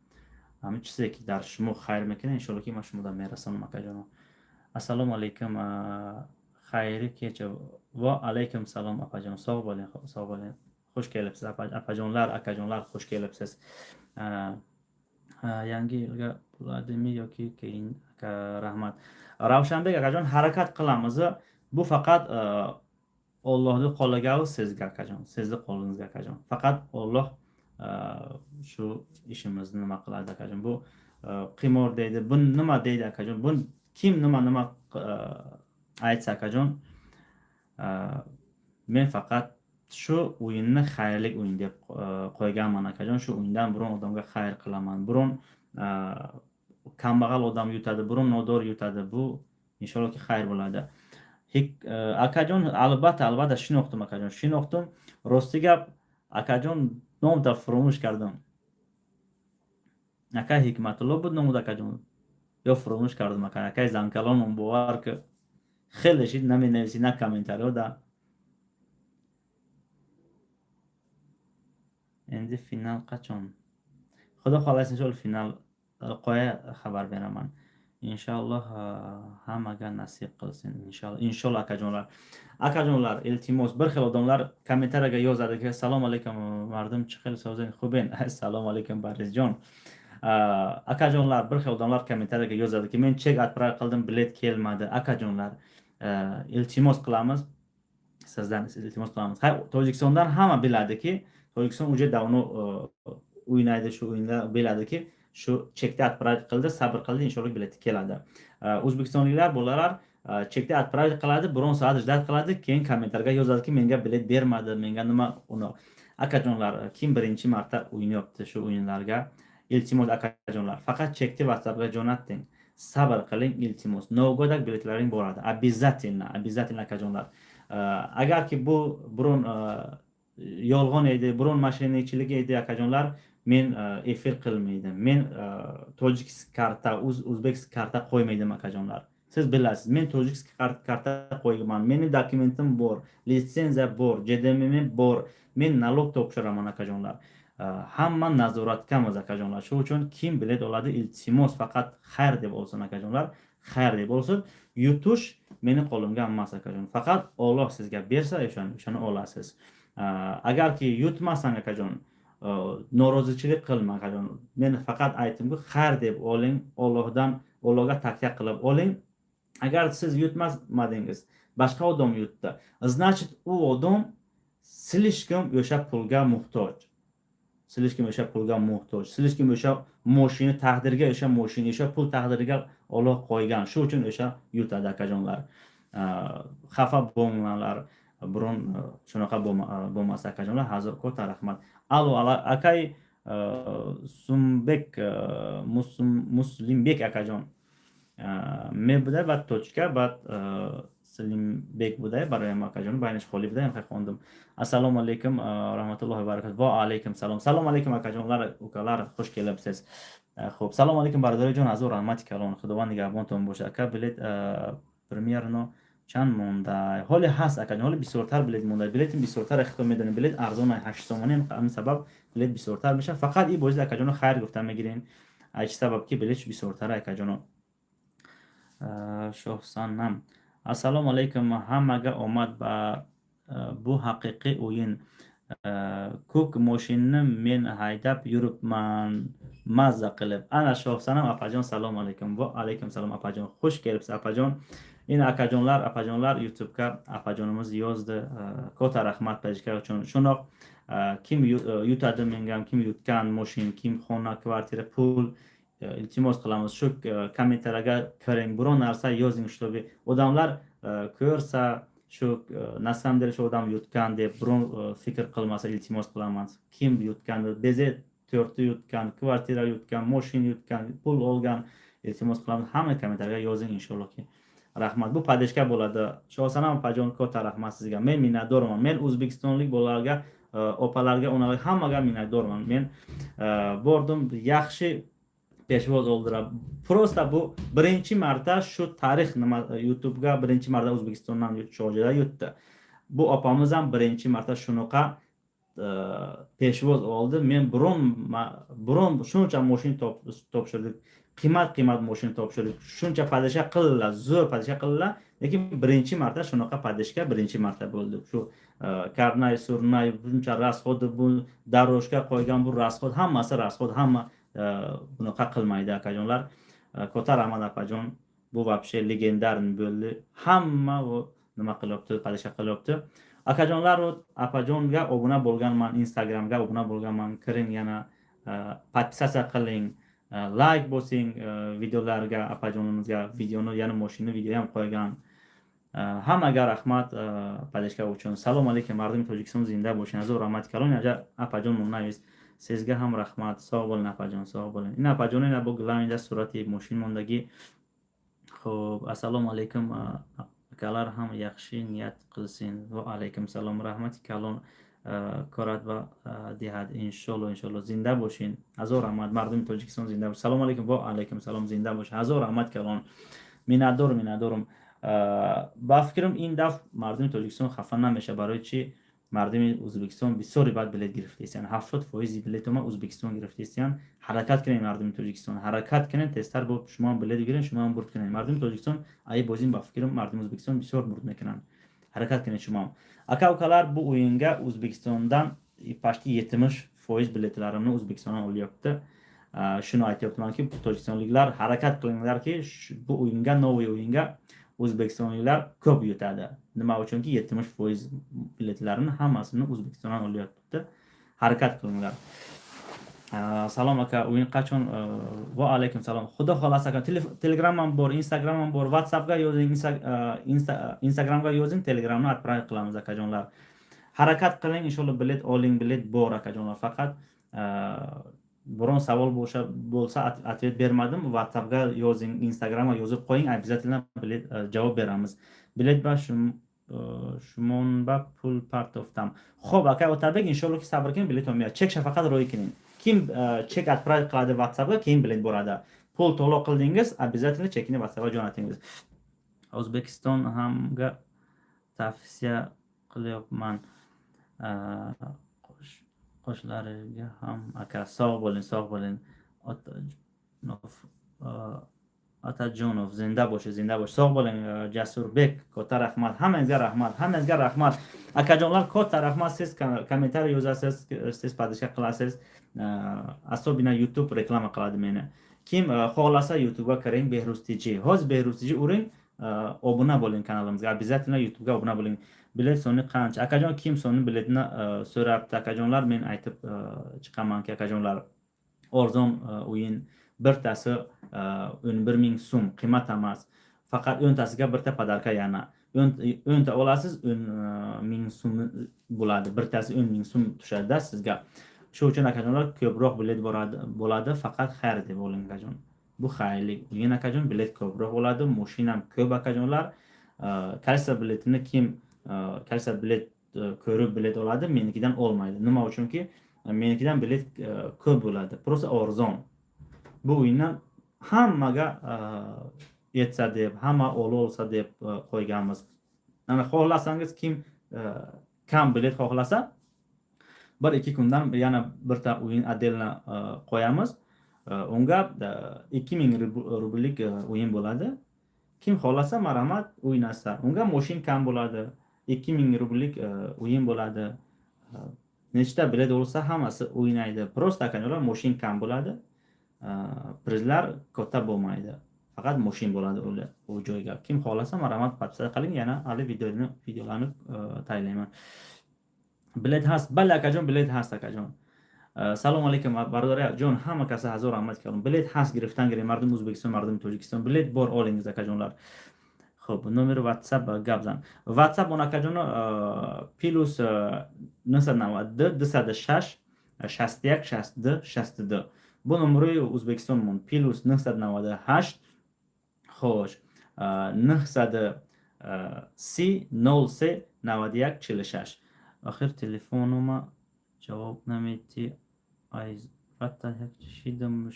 Ҳамин чизе ки дар шумо хайр мекунад, иншоалло ки ман шумода мерасонам. Акаҷоно, ассалому алайкум, хайри кеча. Ва алайкум салом, апаҷон, соғ болин, соғ болин, хуш келибсиз, апаҷонлар, акаҷонлар, хуш келибсиз. Yangi yilga bo'ladimi yoki keyin, aka? Rahmat, Ravshanbek akajon, harakat qilamiz. Bu faqat Ollohni qo'liga, sizga, akajon, sizni qo'lingizga, akajon. Faqat Olloh shu ishimizni nima qiladi, akajon. Bu qimor deydi, bu nima deydi, akajon, bu kim nima nima aytsa, akajon, men faqat shu o'yinni xayrli o'yin deb qo'yganman, akajon. Shu o'yindan biron odamga xayr qilaman, biron kambag'al odam yutadi, biron nodor yutadi, bu inshaalloh ki xayr bo'ladi. Akajon, albatta, albatta, шинохтум, akajon, шинохтум. Рости гап, акаҷон, номта фуромӯш кардам. Ака Ҳикматулло буд номуд, акаҷон, ё фуромӯш кардам, ака? Акаи занкалоном, бовар ки хеле шид, наменависӣ на комментариҳо да. Энди финал қачон? Худо хоҳад, иншоалло, финал qoya xabar beraman. Иншоаллоҳ, ҳамага насиб қилсин, иншоалло, иншоалло. Акаҷонлар, акаҷонлар, илтимос, bir xil odamlar kommentariyaga yozadi ки: "Салом алейкум, мардум, чӣ хел, созен, хубен?" Салом алейкум, Борисҷон. Акаҷонлар, bir xil odamlar kommentariyaga yozadi ки: "Men chek отправить qildim, bilet kelmadi." Akajonlar, iltimos qilamiz sizdan, iltimos qilamiz. Tojikistondan hamma biladiki, Tojikiston уже давно o'ynaydi shu o'yinda, biladiki, shu chekda отправить qildi, sabr qildi, inshaalloh, bileti keladi. O'zbekistonliklar bolalar chekda отправить qiladi, biron soat ждать qiladi, keyin kommentariyga yozadiki: "Menga bilet bermadi, menga nima uni." Akajonlar, kim birinchi marta o'ynayapti shu o'yinlarga, iltimos, akajonlar, faqat chekni WhatsAppga jo'nating, sabr qiling, iltimos. Novgodak biletlaring boradi, обязательно, обязательно, akajonlar. Agarki bu biron yolg'on edi, biron mошенничlik edi, akajonlar, men efir qilmaydim, men tojik karta, o'zbek karta qo'ymaydim. Akajonlar, siz bilasiz, men tojik karta qo'yganman, meni dokumentim bor, litsenziya bor, ЖДМ bor, men налог topshiraman, akajonlar, hamma nazoratgamiz, akajonlar. Shuning uchun kim bilet oladi, iltimos, faqat xayr deb olsin, akajonlar, xayr deb olsin. Yutish meni qo'limga emas, akajon, faqat Olloh sizga bersa, o'shani olasiz. Agarki yutmasang, akajon, norozichilik qilma, akajon. Men faqat aytdimku, xayr deb oling, Ollohdan, Ollohga takya qilib oling. Agar siz yutmasmadingiz, boshqa odam yutdi, значит, u odam слишком o'sha pulga muhtoj, слишком o'sha pulga muhtoj, слишком o'sha moshina taqdiriga, o'sha moshina, o'sha pul taqdiriga Olloh qo'ygan, shu uchun o'sha yutadi. Akajonlar, xafa bo'lmanglar, biron shunaqa bo'lmasa, akajonlar. Hozir katta rahmat. Alo, akay Sumbek, Muslimbek akajon, мебуда, баъд точка, баъд. Салимбек буда, бароям, акаҷон, байнаш холӣ буда, хай, хондум. Ассалому алайкум раҳматуллоҳи баракату. Ва алайкум салом. Салом алайкум, акаҷонлар, укалар, хуш келибсиз. Хуб, салом алайкум, бародари ҷон, азор раҳмати калон, Худованд нигаҳбонтон бошад. Ака, билет примерно чанд монда? Ҳоле ҳаст, акаҷон, ҳоле бисёртар билет монда. Билети бисёртар ихто медонем, билет арзон, 8 сомонӣ, ҳамин сабаб билет бисёртар мешавад. Фақат и бозид, акаҷоно, хайр гуфта мегирен. Ай чӣ сабаб ки билет бисёртара, акаҷоно? Шоҳсанам, ассалому алайкум, ҳамага омад ба бу ҳақиқӣ o'yin. Ko'k moshinni men haydab yuribman mazza qilib. Ana, Shohsanam apajon, salom alaykum. Va alaykum salom, apajon, xush kelibsiz, apajon. Ин акаҷонлар, апаҷонлар, Ютубка апаҷонimiz yozdi. Katta rahmat поддержка uchun. Shundoq kim yutadi mengam, kim yutgan moshin, kim xona, kvartira, pul, iltimos qilamiz, shu kommentariyaga kiring, biron narsa yozing, чтобы odamlar ko'rsa, shu на самом деле shu odam yutgan deb biron fikr qilmasa, iltimos qilaman. Kim yutgan, beze to'rtta yutgan, kvartira yutgan, moshin yutgan, pul olgan, iltimos qilamiz, hamma kommentariyaga yozing, inshaallohki. Rahmat, bu поддержка bo'ladi. Shohsanam opajon, katta rahmat sizga, men minnatdorman. Men o'zbekistonlik bolalarga, opalarga, onalarga, hammaga minnatdorman. Men bordim, yaxshi peshvoz oldilar. Просто bu birinchi marta shu tarix nima, YouTubega birinchi marta O'zbekistondan Shohjoda yutdi. Bu opamiz ham birinchi marta shunaqa peshvoz oldi. Men biron shuncha moshin topshirdik, qimmat qimmat moshin topshirdik, shuncha поддержка qildilar, zo'r поддержка qildilar, lekin birinchi marta shunaqa поддержка birinchi marta bo'ldi. Shu karnay, surnay, buncha расход i, bu дорожка qo'ygan, bu расход, hammasi расход, hamma bunaqa qilmaydi, akajonlar. Katta rahmat, opajon, bu вообще легендарный bo'ldi. Hamma nima qilyapti, поддержка qilyapti. Akajonlar, opajonga obuna bo'lganman, Instagramga obuna bo'lganman, kiring, yana подписаться qiling, layk bosing videolarga, opajonimizga videoni, yana moshinni video ham qo'ygan. Hammaga rahmat поддержка uchun. Salom alaykum, mardumi Tojikiston zinda бошин. Азор раҳмати калон, апаҷон мунавис, сезга ҳам раҳмат. Соғ bo'lин, апаҷон, соғ bo'lин. Ин апаҷон, ина бо главный сурати мошин мондагӣ. Хуб, ассалому алайкум, акалар ҳам yaxshi niyat qilsin. Va alaykum salom, раҳмати калон, корат ва диҳад, иншолло, иншолло. Зинда бошин, ҳазор раҳмат, мардуми Тоҷикистон зинда бош. Салому алайкум, ва алайкум салом, зинда бош, ҳазор раҳмат калон, миннатдорум, миннатдорум. Ба фикрам, ин дафъ мардуми Тоҷикистон хафа намеша. Барои чӣ? Мардуми Ӯзбекистон бисёре баъд билет гирифтаистиянд, 70 фоизи билетома Ӯзбекистон гирифтаистиянд. Ҳаракат кунед, мардуми Тоҷикистон, ҳаракат кунед, тезтар бо шумоам билет бигиред, шумоам бурд кунед. Мардуми Тоҷикистон аи бозин, ба фикрам, мардуми Ӯзбекистон бисёр бурд мекунанд. Ҳаракат кунед шумоам, ака, укалар. Бу o'yinga O'zbekistondan почти 70% biletlarimni O'zbekistondan olyapti. Shuni aytyaptimanki, tojikistonliklar, harakat qilinglarki, bu o'yinga, новый o'yinga o'zbekistonliklar ko'p yutadi. Nima uchunki, 70% biletlarni hammasini O'zbekistondan olyapti. Harakat qilinglar. Salom, aka, o'yin qachon? Va alaykum salom. Xudo xohlasa, aka, Telegramam bor, Instagramam bor, WhatsAppga yozing, Instagramga yozing, Telegramni отправить qilamiz, akajonlar. Harakat qiling, inshaalloh, bilet oling, bilet bor, akajonlar. Faqat biron savol bo'lsa, ответ bermadim, WhatsAppga yozing, Instagramga yozib qo'ying, обязательно bilet javob beramiz. Bilet ba shumonba pul partoftam. Xo'p, aka Otabek, inshaalloh ki, sabr qiling, bilet olmayadi. Chek faqat ro'y qiling. Kim chek отправить qiladi WhatsAppga, keyin bilet boradi. Pul to'lov qildingiz, обязательно chekini WhatsAppga jo'natingiz. O'zbekiston hamga tavsiya qilyapman. Qoshlariga ham, aka, sog' bo'ling, sog' bo'ling. Otajonov, Otajonov, zinda bo'sh, zinda bo'sh. Sog' bo'ling, Jasurbek, katta rahmat. Hammangizga rahmat, hammangizga rahmat. Akajonlar, katta rahmat. Siz kommentariy yozasiz, siz поддержка qilasiz. Особенно YouTube reklama qiladi meni. Kim xohlasa, YouTubega kiring, Behruz TJ. Hozir Behruz TJ uring, obuna bo'ling kanalimizga. Обязательно YouTubega obuna bo'ling. Bilet soni qancha? Akajon, kim soni biletni so'rabdi, akajonlar, men aytib chiqamanki, akajonlar, arzon o'yin, birtasi 11 000 so'm, qimmat emas. Faqat 10 tasiga birta подарка yana. 10 ta olasiz, 10 000 so'm bo'ladi. Birtasi 10 000 so'm tushadi sizga. Shu uchun, akajonlar, ko'proq bilet boradi, bo'ladi, faqat xayr deb oling, akajon. Bu xayrli o'yin, akajon, bilet ko'proq bo'ladi, mashinam ko'p, akajonlar. Количество biletini kim количество bilet ko'rib bilet oladi, menikidan olmaydi. Nima uchunki, menikidan bilet ko'p bo'ladi, просто arzon. Bu o'yindan hammaga yetsa deb, hamma olsa deb qo'yganmiz. Ana, xohlasangiz, kim kam bilet xohlasa, bir ikki kundan yana birta o'yin отдельно qo'yamiz. Unga 2000 rubllik o'yin bo'ladi. Kim xohlasa, marhamat, o'ynasa. Unga moshin kam bo'ladi, 2000 rubllik o'yin bo'ladi. Nechta bilet bo'lsa, hammasi o'ynaydi. Просто, akalar, moshin kam bo'ladi, prizlar katta bo'lmaydi, faqat moshin bo'ladi u joyga. Kim xohlasa, marhamat, подписаться qiling. Yana hali videolarni tayyorlayman. Bilet ҳаст? Бале, акаҷон, билет ҳаст, акаҷон. Салому алейкум, бародари ҷон, ҳама каса ҳазор раҳмат кардам. Билет ҳаст, гирифтан гирем, мардуми Ӯзбекистон, мардуми Тоҷикистон, билет бор, олингиз, акаҷонлар. Хуб, номери WhatsApp гап зан. WhatsApp он, акаҷон, +992 206 61 62 62. Бо номерои Ӯзбекистонмон +998, хош, 930 03 91 46. Охир телефонома ҷавоб наметӣ. Айрата як чишидам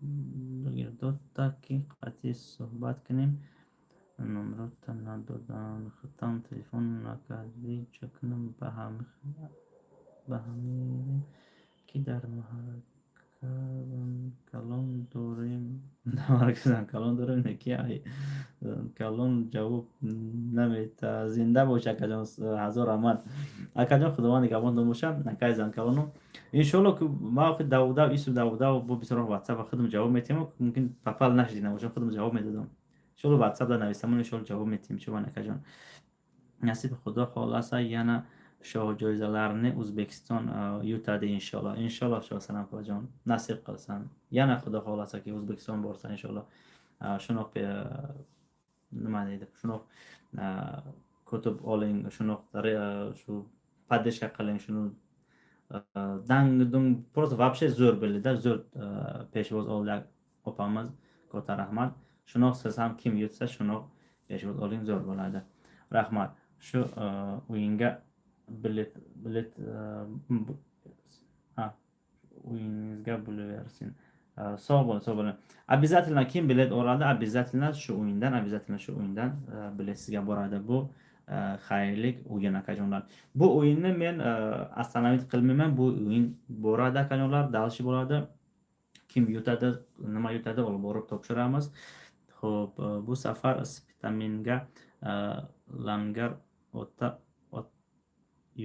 шогирдота, ки қатъи суҳбат кунем, номерота надодан. Худам телефон накардӣ, чӣ кунам? Ба ҳамирем, ки дар калон дорем, калон дорем, неки ай калон ҷавоб намета. Зинда бош, акаҷон, ҳазор раҳмат, акаҷон, худованд нигаҳбонтон бошад. Акай Занкалону, иншоалло, ки ма охи давудав ису давудав бо бисёр WhatsApp худам ҷавоб метиҳам. Мумкин попал нашиди набошам, худам ҷавоб медодам. Иншоалло, WhatsApp да нависамон, иншоалло, ҷавоб метиҳем. Чуван, акаҷон, насиби Худо хоҳласа, yana shoh joizalarni O'zbekiston yutadi, inshaalloh. Inshaalloh, Shohsanam opajon, nasib qilsin. Yana, Xudo xohlasaki, O'zbekiston borsa, inshaalloh, shunoq, nima deydi, shunoq kutib oling, shunoq shu поддержка qiling shuni. Dang dung, просто вообще zo'r bo'ldida, zo'r peshvoz oldi opamiz, katta rahmat. Shunoq siz ham kim yutsa, shunoq peshvoz oling, zo'r bo'ladi. Rahmat. Shu o'yinga bilet ha, o'yiningizga bo'laversin. Sog' bo'ling, sog' bo'ling. Обязательно kim bilet oladi, обязательно shu o'yindan, обязательно shu o'yindan bilet sizga boradi. Bu xayrlik o'yin, akajonlar. Bu o'yinni men остановить qilmayman. Bu o'yin boradi, akajonlar, дальше bo'ladi. Kim yutadi, nima yutadi, olib borib topshiramiz. Xo'p, bu safar Spitamenga langar ota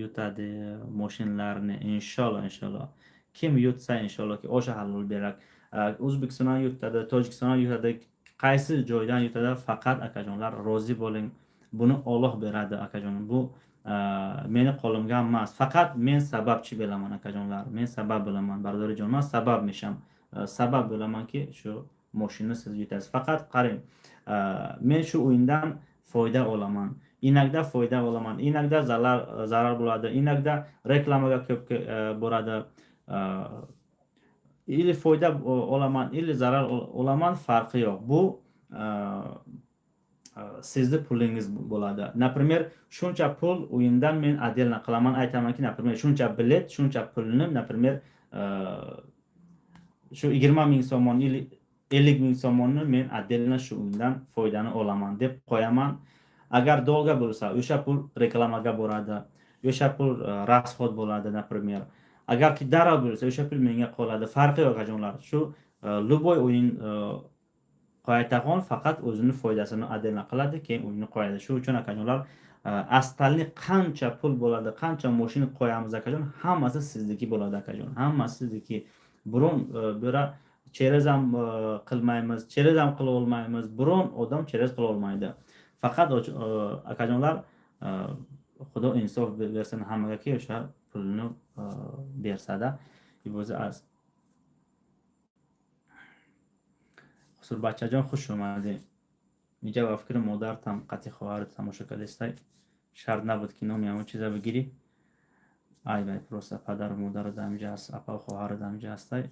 yutadi moshinlarni, inshaalloh, inshaalloh. Kim yutsa, inshaallohki, o'sha halol berak. O'zbekistondan yutadi, Tojikistondan yutadi, qaysi joydan yutadi, faqat, akajonlar, rozi bo'ling. Buni Olloh beradi, akajon. Bu meni qo'limga emas. Faqat men sababchi bo'laman, akajonlar. Men sabab bo'laman, barodarijon, man sabab mesham. Sabab bo'lamanki, shu moshinni siz yutasiz. Faqat qarang, men shu o'yindan foyda olaman. Иногда foyda olaman, иногда zarar bo'ladi, иногда reklamaga ko'p boradi. Или foyda olaman, или zarar olaman, farqi yo'q. Bu sizni pulingiz bo'ladi. Например, shuncha pul o'yindan men отдельно qilaman, aytamanki, например, shuncha bilet, shuncha pulni, например, shu 20 ming somon или 50 ming somonni men отдельно shu o'yindan foydani olaman deb qo'yaman. Agar долго bo'lsa, o'sha pul reklamaga boradi, o'sha pul расход bo'ladi, например. Agarki darrov bo'lsa, o'sha pul menga qoladi. Farqi yo'q, akajonlar. Shu любой o'yin qo'yadigan faqat o'zini foydasini отдельно qiladi, keyin o'yinni qo'yadi. Shu uchun, akajonlar, остальный qancha pul bo'ladi, qancha moshina qo'yamiz, akajon, hammasi sizniki bo'ladi, akajon, hammasi sizniki. Biron bira через ham qilmaymiz, через ham qila olmaymiz, biron odam через qila olmaydi. Faqat, akajonlar, Xudo insof bersin hammagaki, o'sha pulni bersada. Bo'lsa az Xusurbachajon, хуш омадӣ. Инҷа ба фикри модартам қатъи хоҳарат тамошо кардестай. Шарт набуд, ки номи ҳамон чиза бигирӣ. Ай вай, просто падару модару дар инҷа ҳаст, апаву хоҳару дар инҷа ҳастай.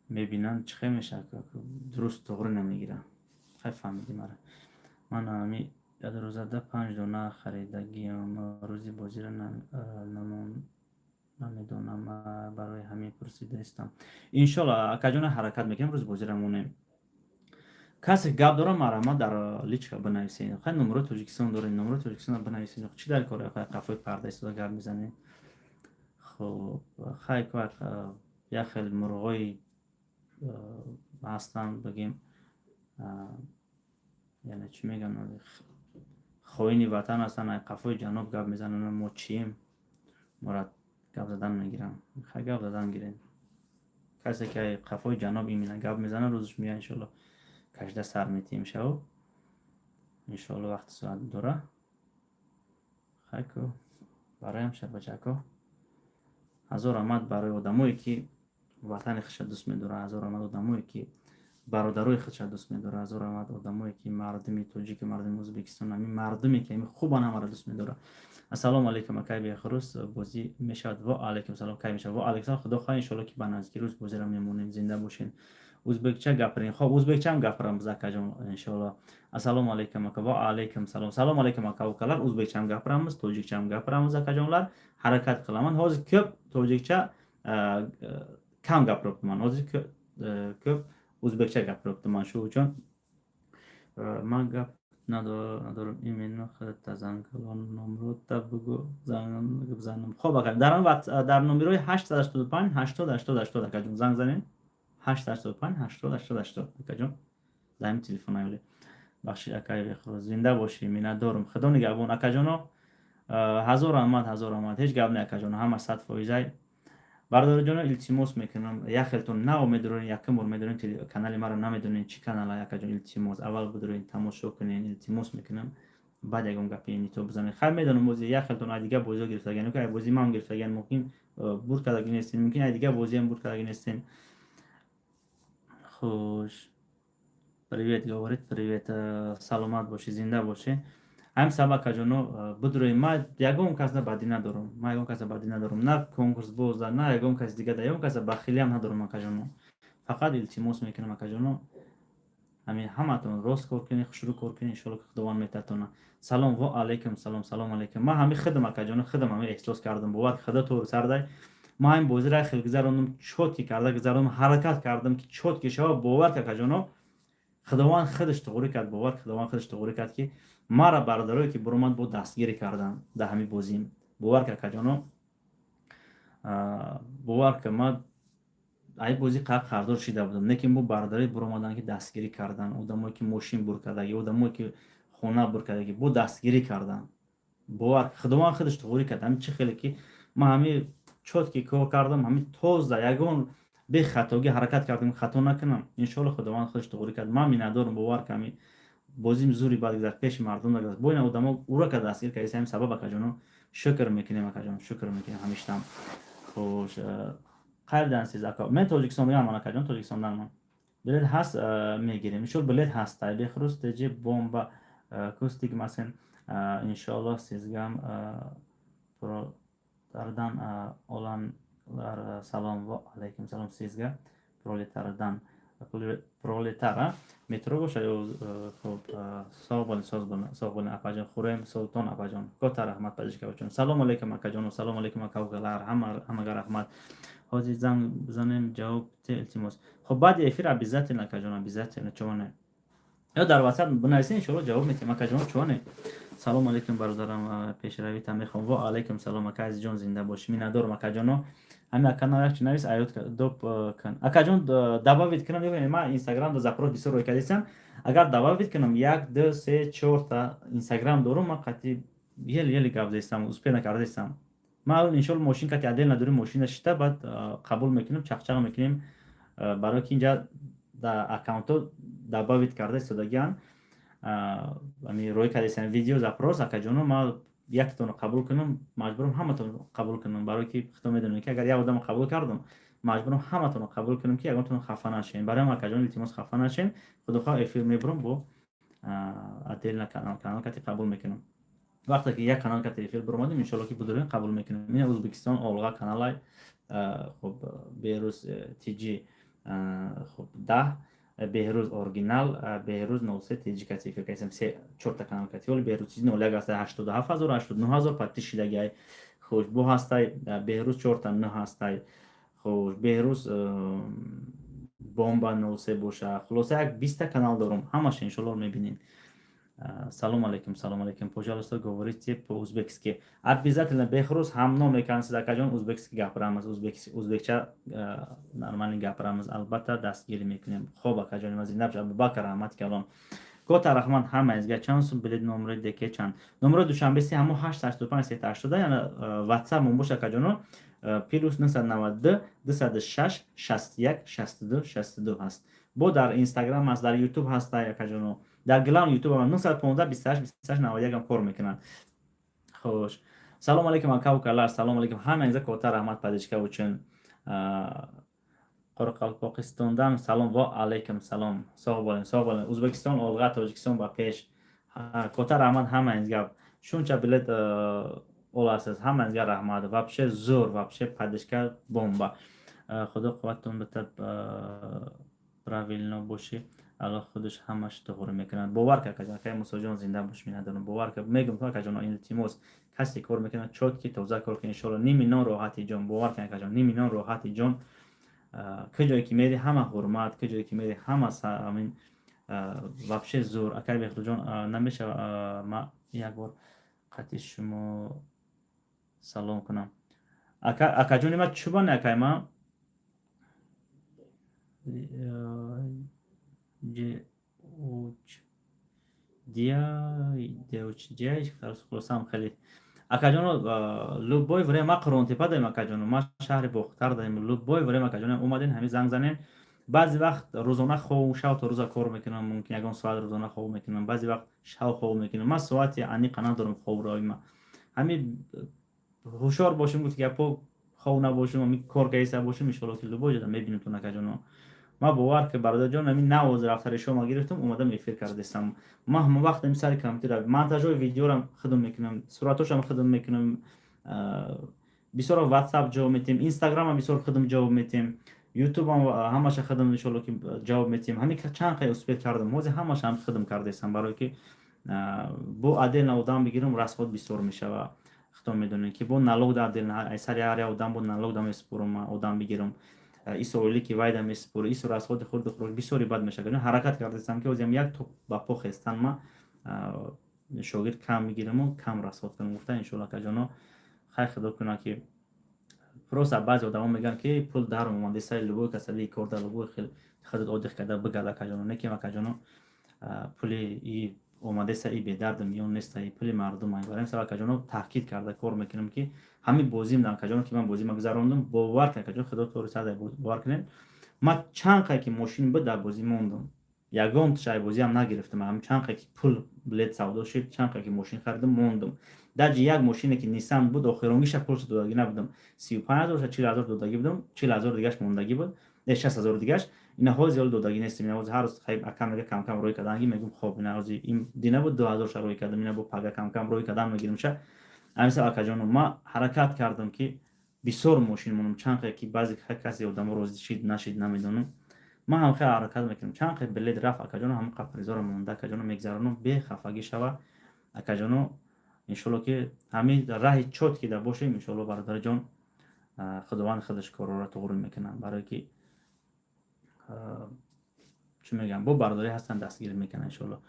Мебинанд, чӣ хел мешавад, дуруст, тоғрӣ намегиранд. Хай, фаҳмидӣ мара. Ман ами ядрӯзада панҷ дона харидагиам, рӯзи бозиро намедонам, барои ҳамин пурсидаистам. Иншолло, акаҷона, ҳаракат мекунем, рӯзи бозиро монем. Касе гап дора, марҳамат, дар личка бинависед. Хай, номерои Тоҷикистон дорем, номерои Тоҷикистон бинависед. Чӣ дар кор қафои парда истода гап мезанед? Хоб, хай, як хел мурғои ҳастанд, бигем, яъне чӣ мегӯям, хоини ватан ҳастанд, ай қафои ҷаноб гап мезананд: «Мо чием?» Мора гап задан мегирам. Хай, гап задан гирем. Касе ки ай қафои ҷаноб именно гап мезанад, рӯзаш меяд, иншоалло, кашида сар метиҳем шаву, иншоалло, вақти соат дора. Хайку, бароям шабачако, ҳазор раҳмат барои одамое, ки ватани худша дӯст медорад, ҳазор раҳмат одамое, ки бародарои худша дӯст медорад, ҳазор раҳмат одамое, ки мардуми тоҷику мардуми Ӯзбекистон, ҳамин мардуме, ки ҳамин хубан, ҳамаро дӯст медорад. Ассалому алайкум, акай Бехрӯз, бозӣ мешавад? Во алайкум салом. Кай мешавад? Во алайкум салом. Худо хоҳад, иншоалло, ки ба наздики рӯз бозиро мемонем. Зинда бошед. Ӯзбекча гапирем? Хоб, ӯзбекчаам гапирам, акаҷон, иншоалло. Ассалому алайкум, ака. Ва алайкум салом. Салом алайкум, ака, ukalar. O'zbekcham gapiramiz, tojikcham gapiramiz, akajonlar. Harakat qilaman. Hozir ko'p tojikcha kam gapiryapman, hozir ko'p o'zbekcha gapiryapman. Shu uchun man gap надорам, именно худта занг номрота бугу, занг. Хоб, ака, дар он вақт дар номерои 885 80 80 80, акаҷон, занг занед. 885 80 80 80, акаҷон, дар ҳамин телефон аёле. Бахшид, акаи Бехрӯз, зинда бошӣ, миннатдорум, Худо нигаҳбон. Акаҷоно, ҳазор раҳмат, ҳазор раҳмат. Ҳеҷ гап не, акаҷоно, ҳама 100%-ай. Бародарҷоно, илтимос мекунам, як хелтон нав медорен, якум бор медорен канали маро, намедонен чӣ канала. Акаҷон, илтимос, аввал бидорен, тамошо кунен, илтимос мекунам, баъд ягон гапи нито бизанед. Хайр, медонам, бози як хелтон ай дигар бозиҳо гирифтагиан, ай бозии ман гирифтагиан, мумкин бурд кардаги нестен, мумкин ай дигар бозиам бурд кардаги нестен. Хуш, привет говорит, привет, саломат бошӣ, зинда бошӣ. Ҳамин сабаб, акаҷоно, бидурем, ман ягон касда бадӣ надорам, ман ягон касда бадӣ надорам, на конкурс бозда, на ягон каси дига, да ягон каса бахилиам надорам, акаҷоно. Фақат илтимос мекунам, акаҷоно, ҳамин ҳаматон рост кор кунед, хушрӯ кор кунед, иншоалло, ки Худованд метатона. Салом, ва алайкум салом, салом алайкум. Ман ҳамин худам, акаҷоно, худам ҳамин эҳсос кардам, бовар, Худо тор сардай. Ман ҳамин бозиро хел гузарондам, чёткий карда гузарондам, ҳаракат кардам, ки чёткий шава. Бовар ки, акаҷоно, Худованд худаш туғрӣ кард. Бовар, Худованд худаш туғрӣ кард, ки мара бародарое, ки буромад, бо дастгирӣ кардан дар ҳамин бозим. Бовар ки, акаҷоно, бовар ки, ман ай бозӣ қарздор шида будам, лекин бо бародаре буромадан, ки дастгирӣ кардан, одамое, ки мошин бур кардаги, одамое, ки хона бур кардаги, бо дастгирӣ кардан. Бовар, Худованд худаш туғрӣ кард. Ҳамин чӣ хеле ки ман ҳамин чёткий кор кардам, ҳамин тоза, ягон бехатогӣ ҳаракат кардам, хато накунам, иншоалло, Худованд худаш туғрӣ кард. Ман миннатдорам. Бовар ки, ҳамин бозим зури бад гузашт, пеши мардум нагузашт, бо ин одамо ура ка дастгир кардис. Ҳамин сабаб, акаҷоно, шукр мекунем, акаҷон, шукр мекунем ҳамештам. Хуш, қайрдан сиз, ака? Мен Тоҷикистондан ман, акаҷон, Тоҷикистондан ман. Билет ҳаст, мегирем, иншоалло, билет ҳаст. Бехрӯз теҷи бомба кустик масен, иншоалло, sizгам пролетардан оланлар салом. Ва алайкум салом sizга. Пролетардан, пролетара метро боша ё? Хуб, соғ болин, соғ болин, апаҷон. Хурем Султон апаҷон, кота раҳмат пазишкавачон. Салому алайкум, акаҷону, салому алайкум, ака, укалар, ҳамага раҳмат. Ҳозир занг бизанем, ҷавоб те, илтимос. Хуб, баъди эфир обязательно, акаҷон, обязательно, чоне, ё дар ватсап бинависед, иншоалло, ҷавоб метиҳем, акаҷон, чоне. Салому алайкум, бародарам, пешравита мехоҳам. Ва алайкум салом, ака азизҷон, зинда бошӣ, миннатдорам, акаҷоно. Ҳамин ака нав як чи навис, аёд доп кун, акаҷон, добавить кунам. Ман Инстаграм запрос бисёр рӯй кардистам. Агар добавить кунам, як, ду, се, чорта Инстаграм дорум, ман қатъи еле еле гап зестам, успеть накардастам. Ман иншоалло мошин кати отдельно дорим, мошина шита, баъд қабул мекунем, чақчақ мекунем, барое ки инҷа да аккаунтҳо добавить карда истодагиан, ами рӯй кардастам видео запрос. Акаҷоно, ман яктонро қабул кунам, маҷбурам ҳаматонро қабул кунам, барое ки худо медонед, ки агар як одамро қабул кардам, маҷбурам ҳаматонро қабул кунам, ки ягонтон хафа нашем. Барои акаҷон, илтимос, хафа нашем. Худохоҳ, эфир мебурам, бо отдельно канал канал кати қабул мекунам. Вақте ки як канал кати эфир биромадем, иншоалло, ки будурем, қабул мекунем. Ина Ӯзбекистон олға каналай. Хуб, Берӯз тиҷи, хуб, 10. Беҳрӯз оригинал, Беҳрӯз 03 тиҷи кати эфир кардем, се чорта канал кати. Оли Беҳрӯз тиҷи 01 ҳастай, 87 000, 89 000 подписчик шидагиай. Хуш, бо ҳастай Беҳрӯз чорта н ҳастай. Хуш, Беҳрӯз бомба 03 боша. Хулоса, як 20-та канал дорум, ҳамаша иншолло мебинем. Салом алейкум, салом алейкум, пожалуйста, говорите по-узбекски. Обязательно, Бехрӯз, ҳамном мекунанд, акаҷон, узбекски гапирамиз, узбекча нормально гапирамиз, албатта, дастгирӣ мекунем. Хоб, акаҷони ма, зинда бош. Абубакр, раҳмат калон, кота раҳмат ҳамаизга. Чанд сум билет, номери деке чанд? Номерои Душанбеси ҳамо 885 380, яъне ватсап мон боша, акаҷоно, +992 206 61 62 62 ҳаст. Бо дар Инстаграм ҳаст, дар Ютуб ҳаста, акаҷоно, дар главный Ютуб 915 28 28 91 ам кор мекунанд. Хуш, салом алейкум, ака, укалар, салом алейкум ҳамаиза, кота раҳмат поддержка учун. Qoraqalpog'istondan salom. Va alaykum salom, sog' bo'ling, sog' bo'ling. O'zbekiston olg'a, Tojikiston ba pesh. Katta rahmat hammangizga, shuncha bilet olasiz, hammangizga rahmat. Вообще zo'r, вообще поддержка бомба. Xudo quvvatun bitta, правильно бошӣ, Аллоҳ худаш ҳамаш тоғри мекунад. Бовар ка, акаҷон, акаи Мусоҷон, зинда бош, миннатдорам. Бовар ка, мегум, акаҷон, илтимос, касе кор мекунад, чёткий, тоза кор кун, иншоалло. Ними нон роҳати ҷон, бовар кун, акаҷон, ними нон роҳати ҷон. Куҷое ки мери, ҳама ҳурмат, куҷое ки мери, ҳама амин. Вообще зур, акаи Беҳрӯҷон, намешава ма як бор қатъи шумо салом кунам? Акаҷони ма, чӯбане, акай ма ҷуч дия деучдия. Хулосам, хеле, акаҷоно, любой время ма Қурғонтепа дорем, акаҷоно, ма шаҳри Бохтар дорем. Любой время, акаҷоно, омаден, ҳамин занг занен. Баъзе вақт рӯзона хов, шав то рӯза кор мекунам, мумкин ягон соат рӯзона хов мекунам, баъзе вақт шав хов мекунам. Ман соати аниқа надорам ховрои ма. Ҳамин ҳушёр бошем, гуфти гапо, хов набошем, ҳамин кор каиса бошем, иншоалло, ки любой ҷода мебинем тун, акаҷоно. Ма бовар ки, бародарҷон, ҳамин навоз рафтари шома гирифтам, омадам, эфир кардесам. Ма ҳама вақт ҳамин сари компютер, монтажҳои видеорам хидм мекунам, суратҳошам хидм мекунам, бисёр Ватсап ҷавоб метиҳем, Инстаграмам бисёр хидм ҷавоб метиҳем, Ютубам ҳамаша хидм, иншоалло, ки ҷавоб метиҳем. Ҳамин чанд қай успеть кардам, ҳозир ҳамаша ҳам хидм кардесам, барое ки бо отдельно одам бигирам, расход бисёр мешава. Худтон медонед, ки бо налог да отдельно, сари ҳар як одам бо налог да месупорам, одам бигирам, исо ойлики вайда месупорам, исо расходи хурду хӯрок бисёри бад мешавад. Ҳаракат кардесам, ки ҳозирам як топ ба по хестан, ма шогирд кам мегираму кам расход кунам гуфта, иншоалло, акаҷоно. Хай, худо кунад, ки просто баъзе одамо мегӯянд, ки пул дар омадеса, любой касаби кор дар любой хел худат одиқ карда бигард, акаҷоно. Не ки, акаҷоно, пули и омадеса, и бедарду миён неста, и пули мардума. Барои ҳамин сабаб, акаҷоно, таъкид карда кор мекунам, ки ҳамин бозим, акаҷоно, ки ман бозима гузарондум, бовар кунед, акаҷон, худо тори сада, бовар кунед, ман чанд қай ки мошин буд, дар бозӣ мондум, ягон шай бозиам нагирифтам. Ҳамин чанд қай ки пул билет савдо шид, чанд қай ки мошин харидам, мондум. Даҷи як мошине ки Нисан буд, охиронгиша пулша додагӣ набудам, 35 000, 40 000 додагӣ будам, 40 000 дигаш мондагӣ буд, 60 000 дигаш. Ина ҳозир ҳол додагӣ нестем. Ина ҳозир ҳар рӯз ака мега, камкам рӯй карданги. Мегум, хоб, ина ҳозир ин дина буд, 2000 ша рӯй кардам, ина бо пага камкам рӯй кардан мегирим ша. Ҳамин сабаб, акаҷоно, ма ҳаракат кардам, ки бисёр мошин монам. Чанд қай ки баъзе касе одамо розӣ шид, нашид, намедонам. Ман ҳам хеле ҳаракат мекунам. Чанд қай билет рафт, акаҷоно, ҳамон қай призоро монда, акаҷоно, мегзаронам, бехафагӣ шава, акаҷоно. Иншоалло, ки ҳамин раҳи чёткий да бошем, иншоалло, бародарҷон, Худованд худаш корҳоро туғрӣ мекунад, барое ки чӣ мегӯям, бо бародарӣ ҳастанд, дастгирӣ мекунанд, иншоалло.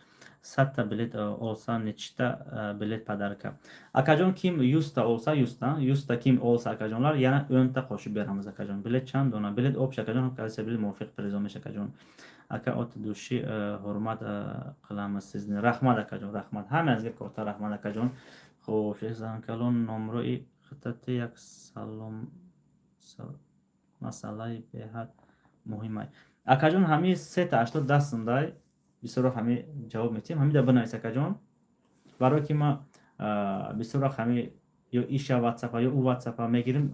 100-та билет олса, нечта билет подарка? Акаҷон, ким 100-та олса, 100-та, 100-та ким олса, акаҷонлар, яна 10-та қошиб берамиз, акаҷон. Билет чанд дона? Билет общий, акаҷон, касе билет мувофиқ призо меша, акаҷон. Ака, от души ҳурмат қиламиз сиzni. Раҳмат, акаҷон, раҳмат ҳамаазга, кота раҳмат, акаҷон. Хуб, шехзанкалон, номрои хитати як салом, масъалаи беҳад муҳимай, акаҷон. Ҳамин сета 80 дастундай, бисёр вақт ҳами ҷавоб метиҳем. Ҳамида бинавис, акаҷон, барое ки ма бисёр вақт ҳами ё иша ватсапа, ё ӯ ватсапа мегирим,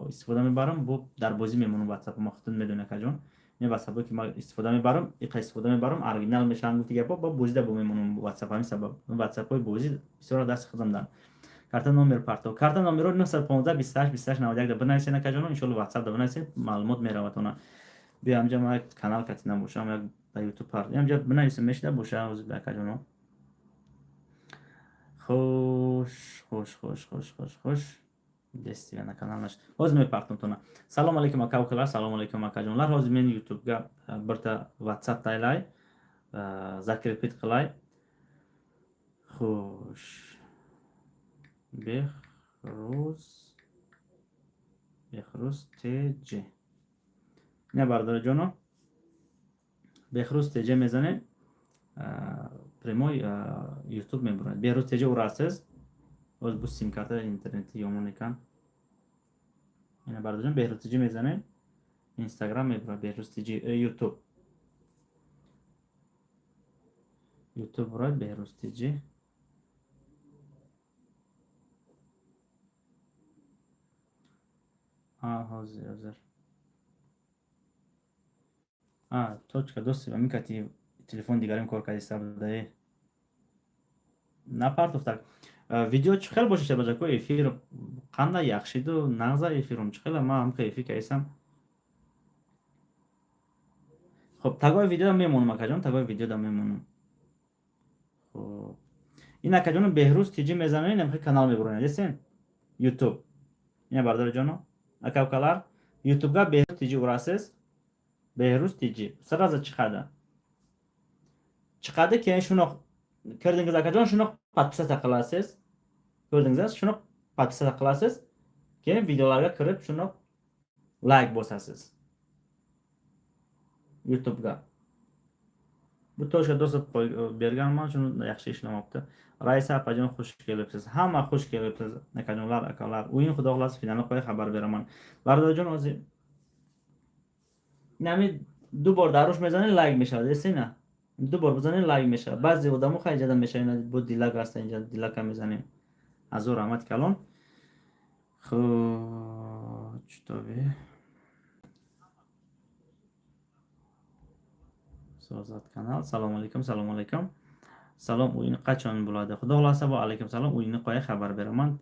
истифода мебарам, бо дар бозӣ мемонам. Ватсапа ма худтон медонед, акаҷон, ин ватсапое ки ма истифода мебарам, иқа истифода мебарам, оригинал мешаванд, гуфти гапо, ба бозида бо мемонам ватсап. Ҳамин сабаб ватсапҳои бозӣ бисёр дасти худам дан. Карта номер парто, карта номеро 915 28 28 91 да бинависед, акаҷоно, иншоалло. Ватсап да бинависед, маълумот меравад. Она биё, ҳамҷа ма як канал кати набошам, як Дар ютуб пар инҷа бинависем, мешида боша ҳозир, акаҷоно. Хуш, хуш, хуш, хуш, хуш, хуш. Действие на канал наш. Ҳозир мепартам тона. Салом алейкум, ака, ukalar, салом алейкум, akajonlar. Hozir men YouTubeга birta WhatsApp taylay, закрепить qilay. Xush. Беҳрӯз ТЖ. Ина, бародарҷоно. Беҳрӯз ТЖ мезанед. Прямой YouTube мебурад. Беҳрӯз ТЖ урасиз. Боз бу сим-карта интернети ёмон экан. Ина, бародарҷон, Беҳрӯз ТЖ мезанед. Инстаграм мебурад Беҳрӯз ТЖ, YouTube. YouTube бурад Беҳрӯз ТЖ. Ҳозир, ҳозир. Точка доступ ҳамин кати телефон дигарим кор кардиста будаe. Напартофтак. Видео чӣ хел бошад, шабаҷако, эфир қандай яхшиду нағза, эфирум чӣ хела, ман ҳамка эфир кардисам. Хоб, тагои видеода мемонам, акаҷон, тагои видеода мемонам. Хоб. Ин, акаҷоно, Беҳрӯз ТЖ мезанед, ин канал мебуронед, дестен? YouTube. Ина, бародарҷоно, ака, ukalar, YouTubeга Беҳрӯз ТЖ урасиз. Беҳрӯз ТЖ сразу чиқада. Chiqadi, keyin shuni kirdingiz, akajon, shuni подписаться qilasiz. Ko'rdingiz, shuni подписаться qilasiz. Keyin videolarga kirib, shuni layk bosasiz. YouTubega. Bu точка доступ berganman, shuni yaxshi ishlamabdi. Raisa opajon, xush kelibsiz. Hamma xush kelibsiz, akajonlar, akalar. O'yin, xudo xohlasa, finalni qo'yib xabar beraman. Bardarjon, hozir nami ду бор даруш мезанед, лайк мешавад, есина? Ду бор бизанед, лайк мешавад. Баъзе одамо хайҷада мешавад, бо дилак аста, инҷа дилака мезанем. Ҳазор раҳмат калон. Хуб, чутоби созад канал. Салому алайкум, салому алайкум. Салом, o'yin qachon bo'ladi? Xudo xohlasa, va alaykum salom, o'yinni qo'ya xabar beraman.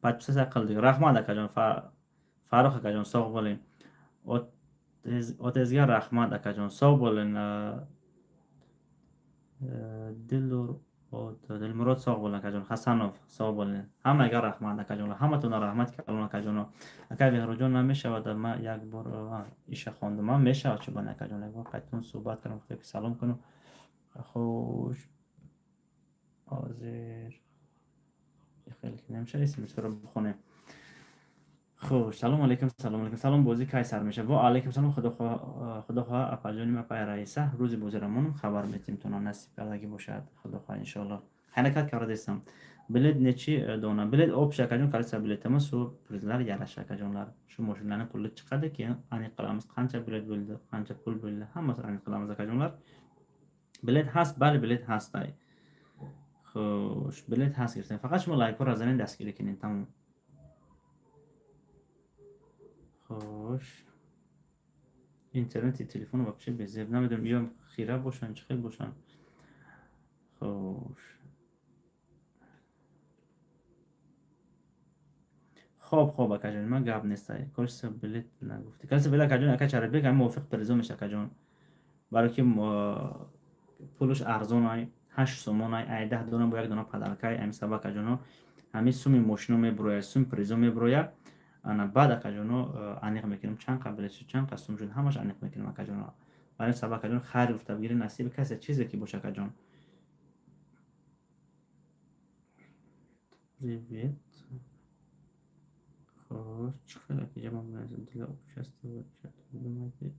Подписаться qildik. Rahmat, akajon. Farruh akajon, sog' bo'ling. Otangizga rahmat, akajon, sog' bo'ling. Dilmurod, sog' bo'ling, akajon. Hasanov, sog' bo'ling. Hammaga rahmat, akajonlar. Hammatонро раҳмат калон, акаҷоно. Ака Беҳрӯҷон, намешавад, ман як бор иша хондам. Ман мешавад, чубан, акаҷон, як бор қайтон суҳбат кардам, гуфта ки салом кунам. Хуш. Ҳозир хеле намешавад смсро бихонем. Хуш, салом алейкум, салом алейкум. Салом, бозӣ кай сар мешавад? Ва алейкум салом, худо хоҳа, апаҷоним, апаи Раиса, рӯзи бозиро монам, хабар метем тона, насиб кардагӣ бошад, худо хоҳа, иншоалло. Ҳаракат кардастам. Билет нечи дона? Билет общий, акаҷон, количество билетами shu prizlar yarasha, akajonlar. Shu moshinlarni puli chiqadi, keyin aniq qilamiz, qancha bilet bo'ldi, qancha pul bo'ldi, hammasini aniq qilamiz, akajonlar. Bilet ҳаст, бале, билет ҳастай. Хуш, билет ҳаст, гирифтем. Фақат шумо лайкҳоро занед, дастгирӣ кунед, тамом. Хуш. Интернети телефон вообще безеб. Намедонам, ё хира бошанд, чӣ хел бошанд. Хуш. Хоб, хоб, акаҷон, ман гап нестай. Количество билет нагуфтӣ. Количество билет, акаҷон, ака Чарабек, ҳами мувофиқ призо меша, акаҷон. Барои ки пулаш арзонай, 8 сомонай, ай 10 дона бо як дона подаркай, ҳами саба, акаҷоно, ҳами суми мошино мебурояд, суми призо мебурояд. Ана баъд, акаҷоно, аниқ мекунем, чанд қа билет шуд, чанд қа сум шуд, ҳамаш аниқ мекунем, акаҷоно. Барои саба, акаҷон, хайр гуфта бигиред, насиби касе чизе ки боша, акаҷон. Привет. Хуш, чӣ хел акиҷа ман для участия в чате думаете?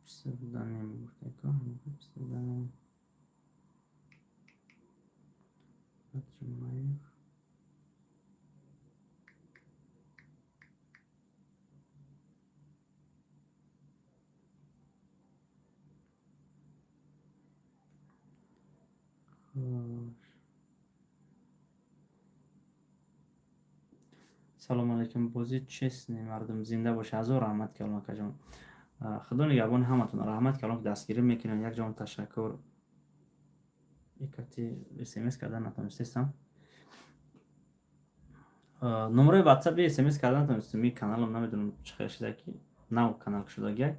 Псевдоним гуфтеко, псевдоним. Отжимаев. Хуш. Салому алейкум. Бозӣ честный, мардум зинда боша. Ҳазор раҳмат калон, акаҷон. Худо нигаҳбони ҳаматон. Раҳмат калон, ки дастгирӣ мекунед. Як ҷон ташаккур. Икати смс кардан натонистестам. Номерои ватсапи смс кардан натонистем. И каналам намедонам чӣ хел шида, ки нав канал шудагиак.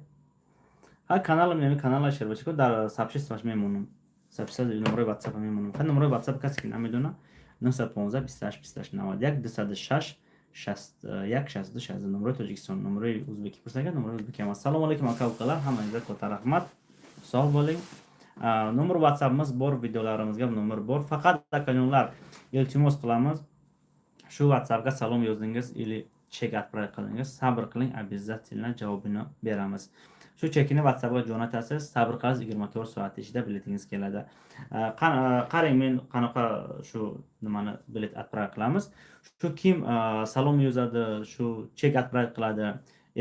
Ҳар каналам, нами канала Шербачико, дар сообществоаш мемонам. Сообщество номерои ватсапа мемонам. Ха, номерои ватсап касе ки намедона: 915 28 28 91 206 61 62 62, номерои Тоҷикистон. Номерои узбекӣ пурсага, номерои узбекӣ ҳам. Ассалому алайкум, ака, ukalar, hammangizga katta rahmat, sog' bo'ling. Nomer whatsappimiz bor, videolarimizga nomer bor. Faqat, akajonlar, iltimos qilamiz, shu whatsappga salom yozdingiz или chek отправить qildingiz, sabr qiling, обязательно javobini beramiz. Shu chekini whatsappga jo'natasiz, sabr qilasiz, 24 soat ichida biletingiz keladi. Qarang, men qanaqa shu nimani bilet отправить qilamiz. Shu kim salom yozadi, shu chek отправить qiladi,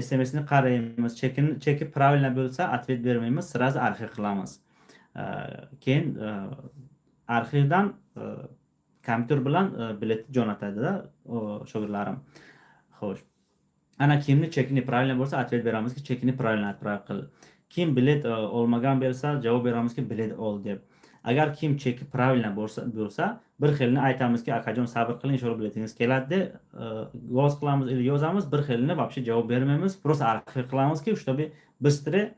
smsni qaraymiz, chekini, cheki правильно bo'lsa, ответ bermaymiz, сразу arxiv qilamiz. Keyin arxivdan kompyuter bilan biletni jo'natadida shogirdlarim. Xo'sh, ana kimni cheki неправильно bo'lsa, ответ beramizki, chekini правильно отправить qil. Kim bilet olmagan bo'lsa, javob beramizki, bilet ol deb. Agar kim cheki правильно bo'lsa, bir xilini aytamizki, akajon, sabr qiling, inshaalloh biletingiz keladi deb goz qilamiz или yozamiz. Bir xilini вообще javob bermaymiz, просто arxiv qilamizki, чтобы быстрее,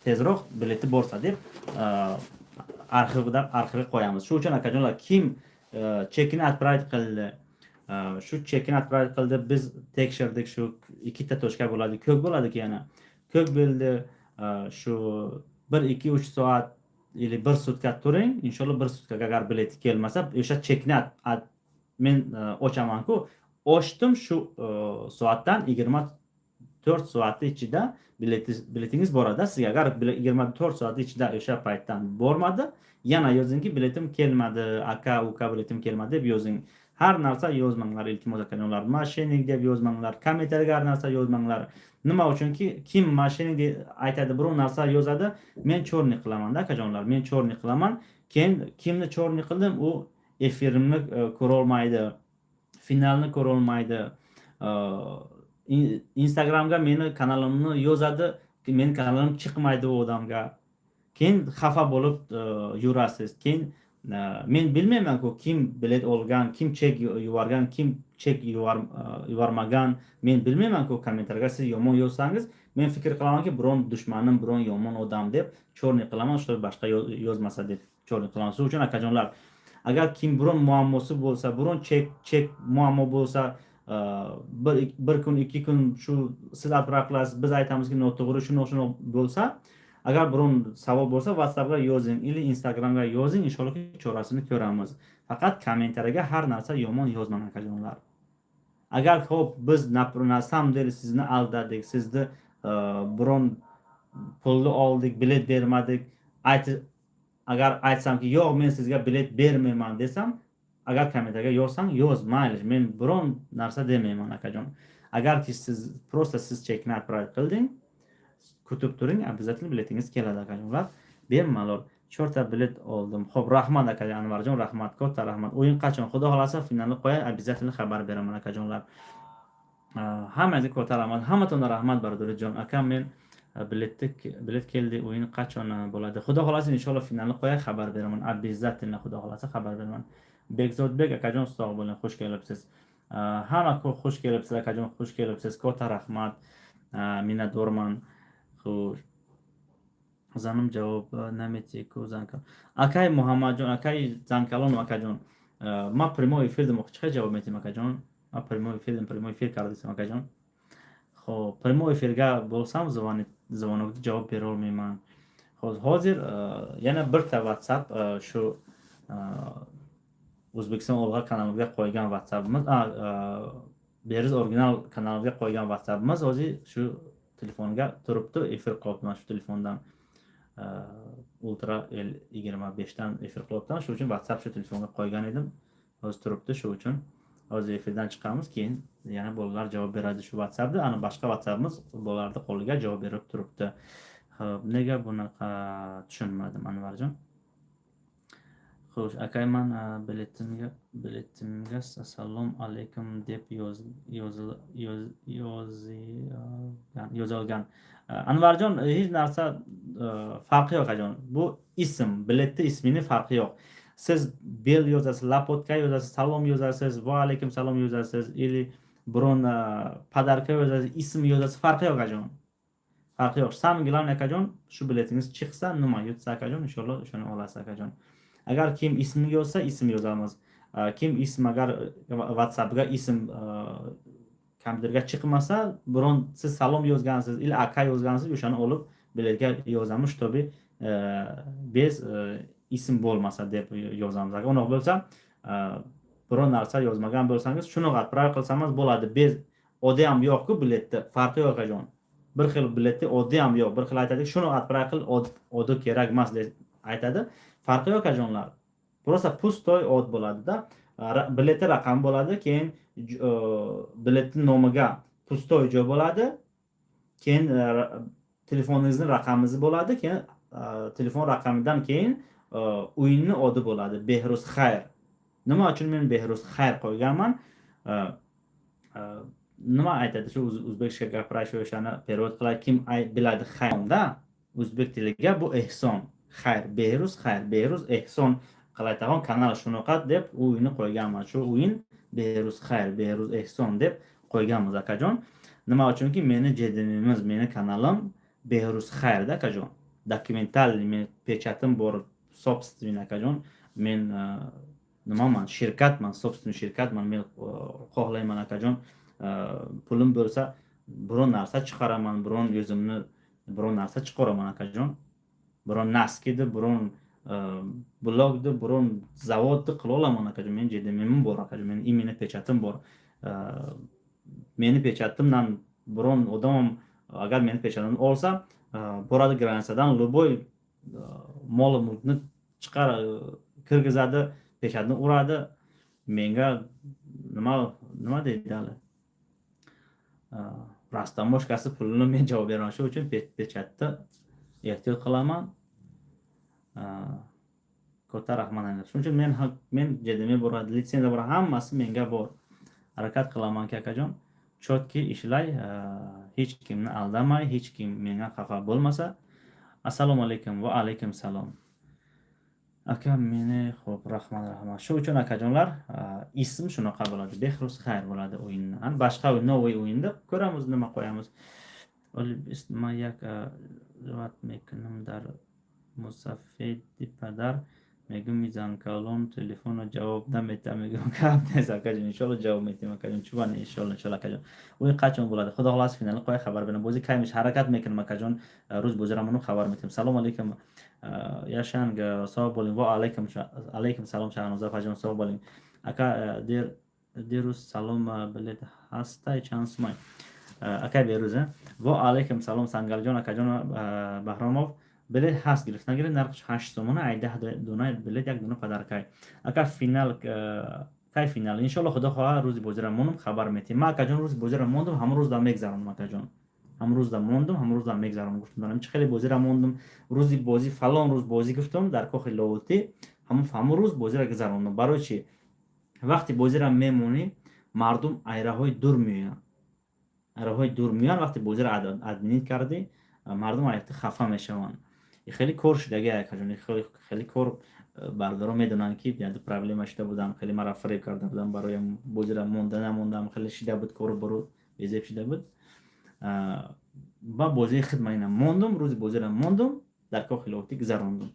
tezroq bileti borsa deb arxivda, arxivga qo'yamiz. Shu uchun, akajonlar, kim chekini отправить qildi, shu chekini отправить qildi, biz tekshirdik, shu ikkita точка bo'ladi, ko'k bo'ladiki, yana ko'k bo'ldi, shu 1, 2, 3 soat или bir sutka turing, inshaalloh bir sutkaga agar bileti kelmasa, o'sha chekni men ochamanku, ochdim, shu soatdan 24 soati ichida biletingiz boradi sizga. Agar 24 soat ichida o'sha paytdan bormadi, yana yozingki, biletim kelmadi, aka, uka, biletim kelmadi deb yozing. Har narsa yozmanglar, iltimos, akajonlar, мошенник deb yozmanglar, kommentariyga har narsa yozmanglar. Nima uchunki, kim мошенник deb aytadi, biror narsa yozadi, men черный qilamanda, akajonlar, men черный qilaman. Keyin kimni черный qildim, u efirimni ko'rolmaydi, finalni ko'rolmaydi, Instagramga meni kanalimni yozadi, meni kanalim chiqmaydi u odamga. Keyin xafa bo'lib yurasiz. Keyin men bilmaymanku, kim bilet olgan, kim chek yuborgan, kim chek yubormagan, men bilmaymanku. Kommentariyga siz yomon yozsangiz, men fikr qilamanki, biron dushmanim, biron yomon odam deb черный qilaman, чтобы boshqa yozmasa deb черный qilaman. Shuning uchun, akajonlar, agar kim biron muammosi bo'lsa, biron chek muammo bo'lsa, bir kun, 2 kun shu siz отправка qilasiz, biz aytamizki, noto'g'ri, shunaqa shunaqa bo'lsa, agar biron savol bo'lsa, WhatsAppga yozing или Instagramga yozing, inshaalloh chorasini ko'ramiz. Faqat kommentariyaga har narsa yomon yozmang, akajonlar. Agar ho'p, biz на самом деле sizni aldadik, sizni biron pulni oldik, bilet bermadik, agar aytsamki, yo'q, men sizga bilet bermayman desam, agar kommentariyaga yozsang, yoz, mayli, men biron narsa demayman, akajon. Agarki siz просто siz chekni отправить qilding, kutib turing, обязательно biletingiz keladi, akajonlar, bemalol. To'rtta bilet oldim. Ho'p, rahmat, aka Anvarjon, rahmat, katta rahmat. O'yin qachon? Xudo xohlasa, finalni qo'yay, обязательно xabar beraman, akajonlar. Hammangizga katta rahmat, hammatondan rahmat, birodarjon. Akam, men biletni, bilet keldi, o'yin qachon bo'ladi? Xudo xohlasa, inshaalloh finalni qo'yay, xabar beraman, обязательно, xudo xohlasa, xabar beraman. Bekzodbek akajon, sog' bo'ling, xush kelibsiz. Hamma xush kelibsiz, akajon, xush kelibsiz, katta rahmat, minnatdorman. Xo'sh, занам ҷавоб наметику занка. Акай Муҳаммадҷон, акай Занкалонов, акаҷон, ман прямой эфир дим, чӣ ҷавоб метиҳем, акаҷон? Ман прямой эфир дим, прямой эфир кардисам, акаҷон. Хоб, прямой эфирга болсам, звонок ҷавоб беролмеман. Хоз ҳозир yana birta WhatsApp, shu O'zbekiston Olg'a kanalimga qo'ygan WhatsAppimiz, Beriz original kanalimga qo'ygan WhatsAppimiz hozir shu telefonga turibdi, efir qilyapman shu telefondan, Ultra L 25dan efir qilyapman. Shu uchun WhatsApp shu telefonga qo'ygan edim, hozir turibdi. Shu uchun hozir efirdan chiqamiz, keyin yana bolalar javob beradi shu WhatsAppda. Ana boshqa WhatsAppimiz bolalarni qo'liga javob berib turibdi. Ho'p, nega bunaqa, tushunmadim, Anvarjon. Хуш, акай, ман билетимга "Ассалом алейкум" deb yozilgan. Anvarjon, hech narsa farqi yo'q, akajon. Bu ism, biletni ismini farqi yo'q. Siz "bel" yozasiz, "лопатка" yozasiz, "salom" yozasiz, "va alaykum salom" yozasiz или biron подарка yozasiz, ism yozasiz, farqi yo'q, akajon, farqi yo'q. Самое главное, akajon, shu biletingiz chiqsa, nima yutsa, akajon, inshaalloh, o'shani olasiz, akajon. Agar kim ismini yozsa, ism yozamiz. Kim ism, agar WhatsAppga ism kompyuterga chiqmasa, biron siz "salom" yozgansiz или "aka" yozgansiz, o'shani olib biletga yozamiz, чтобы без ism bo'lmasa deb yozamiz. Agar unaqa bo'lsa, biron narsa yozmagan bo'lsangiz, shunaqa отправка qilsangiz bo'ladi. Без odi ham yo'qku biletda, farqi yo'q, akajon. Bir xil biletda odi ham yo'q, bir xil aytadi, shuni отправка qil, odi kerak emas deb aytadi. Farqi yo'q, akajonlar, просто пустой ot bo'ladida. Biletni raqami bo'ladi, keyin biletni nomiga пустой joy bo'ladi, keyin telefoningizni raqamingiz bo'ladi, keyin telefon raqamidan keyin o'yinni odi bo'ladi, Behruz Xayr. Nima uchun men Behruz Xayr qo'yganman? Nima aytadi, shu o'zbekcha gapirish, o'shani перевод qiladi, kim biladi, xayrda o'zbek tiliga bu ehson, xayr, Behruz Xayr, Behruz Ehson qiladigan kanal shunaqa deb o'yinni qo'yganman. Shu o'yin Behruz Xayr, Behruz Ehson deb qo'yganmiz, akajon. Nima uchunki meni JDMimiz, meni kanalim Behruz Xayrda, akajon, документальный men печать im bor, собственный, akajon. Men nimaman, shirkatman, собственный shirkatman. Men xohlayman, akajon, pulim bo'lsa, biron narsa chiqaraman, biron o'zimni biron narsa chiqaraman, akajon. Biron носки ni, biron blogni, biron zavodni qila olaman, akajon. Meni JDMim bor, akajon, meni именно печать im bor. Meni печать imdan biron odam agar meni печать imni olsa, boradi, граница dan любой mol mulkni chiqar, kirgizadi, печать ni uradi. Menga nima deydi hali, растаможка si pulini men javob beraman. Shuning uchun печать ni ehtiyot qilaman. Katta rahmat. Shuning uchun men JDM bor, litsenziya bor, hammasi menga bor. Harakat qilamanki, akajon, четкий ishlay, hech kimni aldamay, hech kim menga xafa bo'lmasa. Assalomu alaykum. Va alaykum salom, aka. Meni, ho'p, rahmat, rahmat. Shu uchun, akajonlar, ism shunaqa bo'ladi, Behruz Xayr bo'ladi o'yinni. Boshqa новый o'yinda ko'ramiz, nima qo'yamiz. Ма як мекунам дар мусафеди падар мегӯм, мизанкалон телефонро ҷавоб наметиҳам. Мегӯм, гап нест, акаҷон, иншолло, ҷавоб метиҳем, акаҷон, чуба не, иншолло, иншолло, акаҷон. Ӯи қачон bo'ladi? Худо холаса, финали қоя хабар берам. Бозӣ кай меша, ҳаракат мекунам, акаҷон, рӯз бозиро ману хабар метиҳем. Салому алайкум, яшанг, сог болем. Ва алайкум салом, Шаҳноза апаҷон, сог болем. Ака, дирӯз салом, билет ҳастай, чанд сумай, акай Берӯз? Ва алайкум салом, Сангалҷон, акаҷон Баҳромов. Билет ҳаст, гирифта нагиред, нархш 8 сомона, ай 10 дона билет як дона подарка й. Ака, финал кай? Финал, иншолло, худо хоҳад, рӯзи бозиро мондум, хабар метиҳем. Ма, акаҷон, рӯзи бозиро мондум, ҳамон рӯз да мегзаронам, акаҷон, ҳамон рӯз да мондум, ҳамон рӯз да мегзаронам. Гуфтум, дорам чи хеле бозиро мондум, рӯзи бозӣ, фалон рӯз бозӣ гуфтум, дар кохи Лоҳутӣ, ҳамон рӯз бозиро гузарондум. Барои чӣ? Вақте бозиро мемонӣ, мардум айраҳои дур меоянд, айраҳои дур меоянд. Вақте бозиро отменить кардӣ, мардум айти хафа мешаванд. Хеле кор шудаги, акаҷон, хеле кор. Бардоро медонанд, ки проблема шуда будам, хеле маро фиреб карда будам барои бозиро монда намондам. Хеле шида буд, кору бору безеб шида буд. Ба бозии худ ман ина мондум, рӯзи бозиро мондум, дар кохи Лоҳутӣ гузарондум.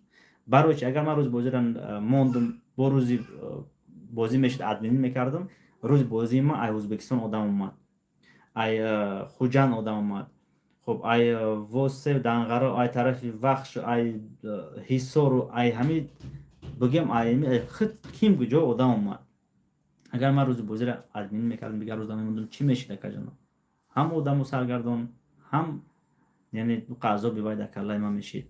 Барои чи? Агар ман рӯзи бозиро мондум, бо рӯзи бозӣ мешуд, отменить мекардам. Рӯзи бозии ман ай Ӯзбекистон одам омад, ай Хуҷанд одам омад, хуб, ай Восе, Данғаро, ай тарафи Вахш, ай Ҳисору, ай ҳами бигем, ай худ ким куҷо одам омад. Агар ман рӯзи бозиро отменить мекардам, дигар рӯза мемондум, чӣ мешид, акаҷоно? Ҳам одаму саргардон, ҳам яъне азоби вай дар каллаи ман мешид.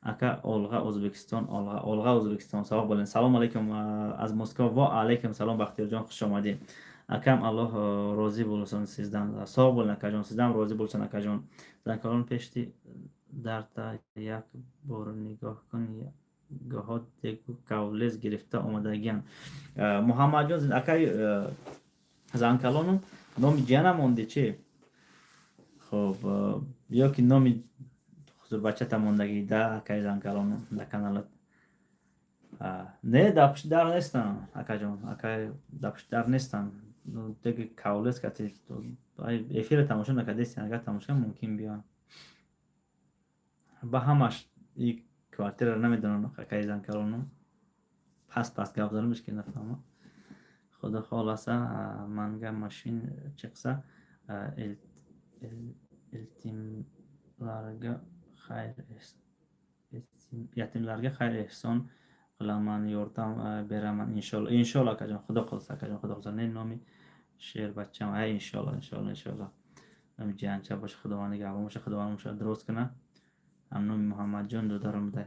Ака, Олға, Ӯзбекистон, Олға, Олға, Ӯзбекистон, савоб болен. Салому алайкум аз Москва. Ва алайкум салом, Бахтиёрҷон, хуш омадӣ. Акам, Аллоҳ розӣ bo'lsin sizdan. Sog' bo'ling, akajon, sizdan rozi bo'lsin, akajon. Занкалон, пешти дарта як бор нигоҳ кун. Гоҳо дегу кавлез гирифта омадагиам. Муҳаммадҷон, акаи занкалону, номи ҷиянам монди чи? Хуб, ё ки номи хузурбачата мондагӣ да, акаи занкалону, да каналат? Не, дар пушти дар нестам, акаҷон, акай, дар пушти дар нестам. Деги кавлез кати эфира тамошо накардеси, агар тамошо, мумкин биён. Ба ҳамаш и квартираро намедонам, акаи занкалону, пас пас гап занамш, ки нафаҳма. Худо хоҳласа, манга машин чиқса, элтимларга хайр, ятимларга хайр эҳсон qilaman, yordam beraman, inshaalloh. Inshaalloh, akajon, xudo qilsa, akajon, xudo qilsa. Не, номи шербачам. Ай, иншоалло, иншоалло, иншоалло. Номи ҷиянча боша, худованди гапо боша, худованд боша, дуруст куна. Ҳам номи Муҳаммадҷон додарам будай.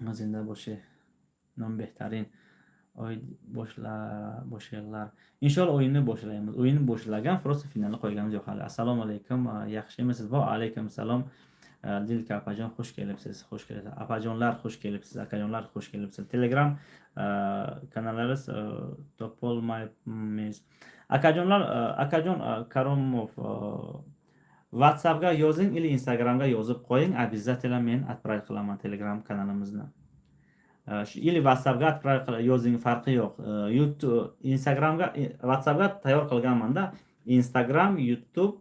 Зинда бошӣ, номи беҳтарин. Оид boshlaylar, inshaalloh, o'yinni boshlaymiz. O'yinni boshlagan, просто finalni qo'yganimiz yo'q hali. Assalomu alaykum, yaxshimisiz? Va alaykum salom, Dilka opajon, xush kelibsiz, xush kelibsiz. Opajonlar, xush kelibsiz, akajonlar, xush kelibsiz. Telegram kanallarimiz topolmaymiz, akajonlar. Akajon Karomov, WhatsAppga yozing или Instagramga yozib qo'ying, обязательно men отправить qilaman Telegram kanalimizni. Или WhatsAppga отправить yozing, farqi yo'q. YouTube, Instagramga, WhatsAppga tayyor qilganmanda, Instagram, YouTube,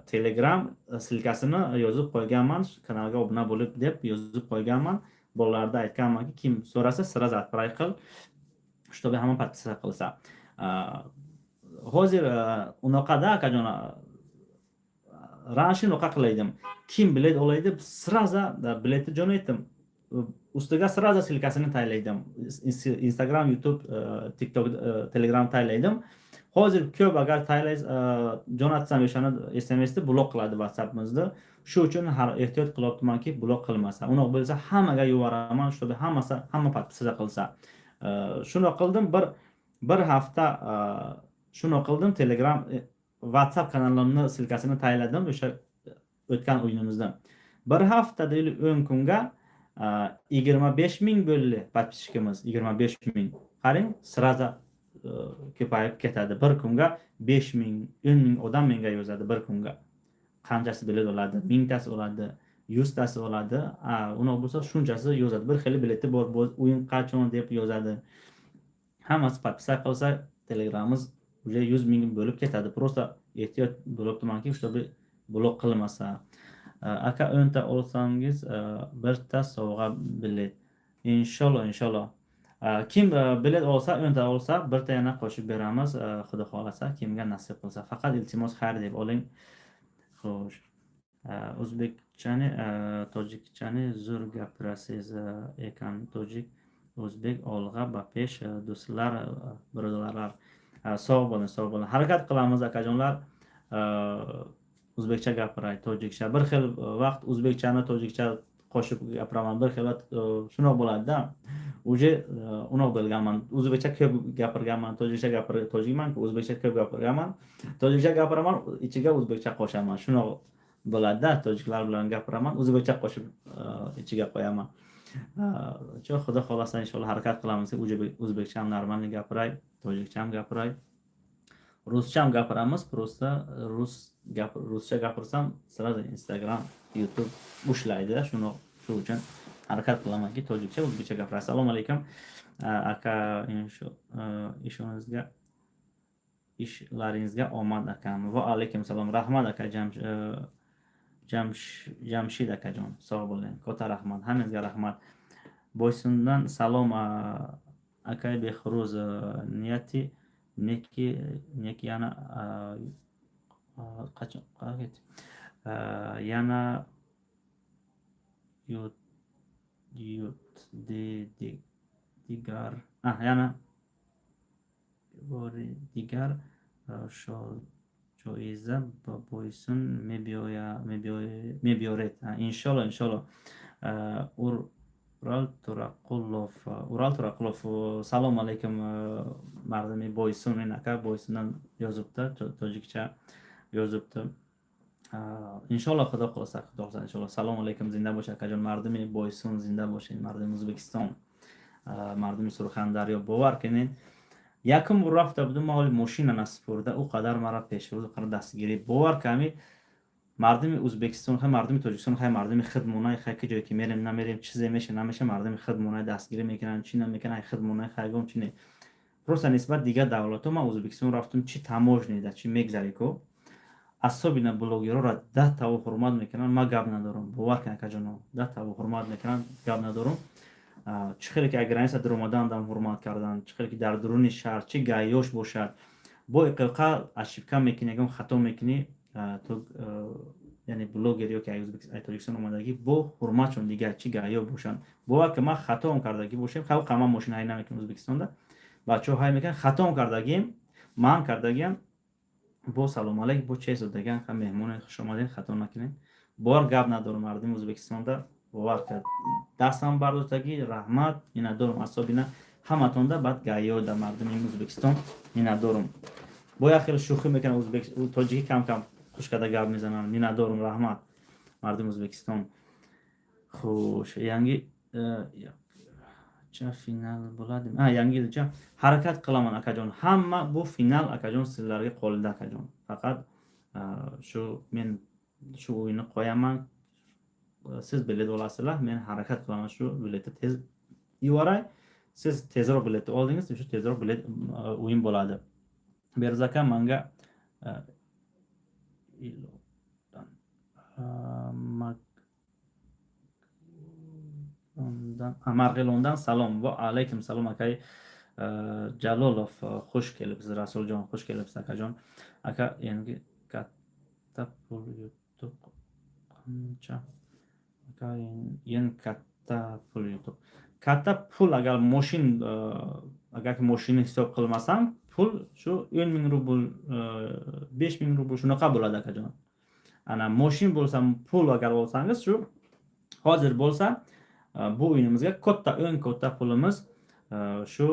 Telegram ссылка sini yozib qo'yganman, kanalga obuna bo'lib deb yozib qo'yganman. Bolalarda aytganmanki, kim so'rasa, сразу отправить qil, чтобы hamma подписаться qilsa. Hozir unaqada, akajon, раньше unaqa qilaydim, kim bilet olay deb, сразу biletni jo'natdim, ustiga сразу ссылка sini taylaydim, Instagram, YouTube, TikTok, Telegram taylaydim. Hozir ko'p agar taylay jo'natsam, o'shani SMSni blok qiladi WhatsAppimizni. Shu uchun har ehtiyot qilyapmanki, blok qilmasa. Unaqa bo'lsa, hammaga yuboraman, чтобы hammasi, hamma подписаться qilsa. Shuni qildim, bir hafta shuni qildim, Telegram, WhatsApp kanalimni ссылка sini tayinladim. O'sha o'tgan o'yinimizda bir haftada или 10 kunga 25 000 bo'ldi подписчик imiz, 25 000. Qarang, сразу ko'payib ketadi. Bir kunga 5000, 10 000 odam menga yozadi. Bir kunga qanchasi bilet oladi, mingtasi oladi, 100 tasi oladi, unaqa bo'lsa, shunchasi yozadi. Bir xil bileti bor, o'yin qachon deb yozadi. Hammasi подписать qilsa, Telegramimiz уже 100 000 bo'lib ketadi. Просто ehtiyot bo'libdimanki, чтобы blok qilmasa. Aka, 10 ta olsangiz, birta sovg'a bilet. Inshaalloh, inshaalloh. Kim bilet olsa, 10 ta olsa, birta yana qo'shib beramiz, xudo xohlasa, kimga nasib qilsa. Faqat, iltimos, xayr deb oling. Xo'sh, o'zbekchani, tojikchani zo'r gapirasiz ekan. Tojik, o'zbek olg'a, ba pesh, do'stlar, birodarlar. Sog' bo'ling, sog' bo'ling. Harakat qilamiz, akajonlar, o'zbekcha gapiray, tojikcha. Bir xil vaqt o'zbekchani tojikcha qo'shib gapiraman, bir xil vaqt shunaqa bo'ladida. Уже unaqa bo'lganman, o'zbekcha ko'p gapirganman, tojikcha gapir, tojikmanku, o'zbekcha ko'p gapirganman, tojikcha gapiraman, ichiga o'zbekcha qo'shaman, shunaqa bo'ladida. Tojiklar bilan gapiraman, o'zbekcha qo'shib ichiga qo'yaman. Xudo xohlasa, inshaalloh, harakat qilamiz, o'zbekcha ham нормальный gapiray, tojikcha ham gapiray, ruscha ham gapiramiz. Просто rus gap, ruscha gapirsam, сразу Instagram, YouTube ushlaydi shuni. Shu uchun harakat qilamanki, tojikcha, o'zbekcha gapiray. Assalomu alaykum, aka, ishingizga, ishlaringizga omad, akam. Va alaykum salom, rahmat, aka Jamshid akajon, sog' bo'ling, katta rahmat, hammangizga rahmat. Boysundan salom, akay Behruz, niyati neki neki yana qachon yana yut yut digar, yana bori digar ҷоиза ба Бойсун мебиёред, иншолло, иншолло. Урал Турақулов, Урал Турақулов, салом алейкум, мардами Бойсун. Ин ака Бойсунdan yozibdi, tojikcha yozibdi. Иншолло, Худо хоҳаса, Худо хоҳаса, иншолло. Салому алайкум, зинда бош, акаҷон. Мардуми Бойсун, зинда бошед, мардуми Ӯзбекистон, мардуми Сурхандарё. Бовар кунед, якум бор рафта будум, ма ҳоли мошина насупурда, ӯ қадар мара пешвоз, қадар дастгирӣ. Бовар ками, мардуми Ӯзбекистон, хай, мардуми Тоҷикистон, хай, мардуми худмонай, хай, ки ҷое ки мерем, намерем, чизе меша, намеша, мардуми худмонай дастгирӣ мекунанд, чӣ намекунанд, хай, худмонай, хайгом чи не. Просто нисбат дигар давлатҳо, ман Ӯзбекистон рафтум, чи таможня да чӣ мегзаре ку, особенно блогерора даҳтаво ҳурмат мекунанд. Ман гап надорам, бовар кун, акаҷоно, даҳтаво ҳурмат мекунанд, гап надорам. Чӣ хеле ки граница дуромадандам ҳурмат карданд, чӣ хеле ки дар дуруни шаҳр, чӣ ГАИ ёш бошад, бо иқиқа ошибка мекунӣ, ягон хато мекунӣ, ту, яъне блогер ё ки Тоҷикистон омадагӣ, бо ҳурматшон дигар, чӣ ГАИ ё бошанд. Бовар ки, ман хатоам кардагӣ бошем, хай, ман мошина ҳай намекунам Ӯзбекистонда, бачаҳо ҳай мекунанд. Хатоам кардагием, ман кардагиам, бо салом алейк, бо чез додагиам, ха, меҳмоне, хушомадед, хато накунед. Бовар, гап надорам, мардуми Ӯзбекистонда, бовар кард, дастам бардоштагӣ, раҳмат, миннатдорум, особенно ҳаматонда. Баъд ГАИ ёда мардуми Ӯзбекистон миннатдорум. Бо як хеле шӯхӣ мекунам, тоҷикӣ кам кам хуш карда гап мезанам. Миннатдорум, раҳмат, мардуми Ӯзбекистон. Хуш, янги ча финал bo'ladi? Yangi yilcha harakat qilaman, akajon. Hamma bu final, akajon, sizlarga qo'lida, akajon. Faqat shu men shu o'yinni qo'yaman, siz bilet olasizlar, men harakat qilaman shu biletni tez yuboray. Siz tezroq biletni oldingiz, o'sha tezroq bilet o'yin bo'ladi. Beruz aka, manga Ilodan Marg'ilondan salom. Va alaykum salom, akay Jalolov, xush kelibsiz. Rasuljon, xush kelibsiz, akajon. Aka, yangi katta pul yutuq qancha? Aka, eng katta pul yutuq, katta pul, agar moshin, agarki moshinni hisob qilmasam, pul shu 10 000 rubl, 5000 rubl, shunaqa bo'ladi, akajon. Ana moshin bo'lsa, pul agar olsangiz, shu hozir bo'lsa, bu o'yinimizga katta, eng katta pulimiz shu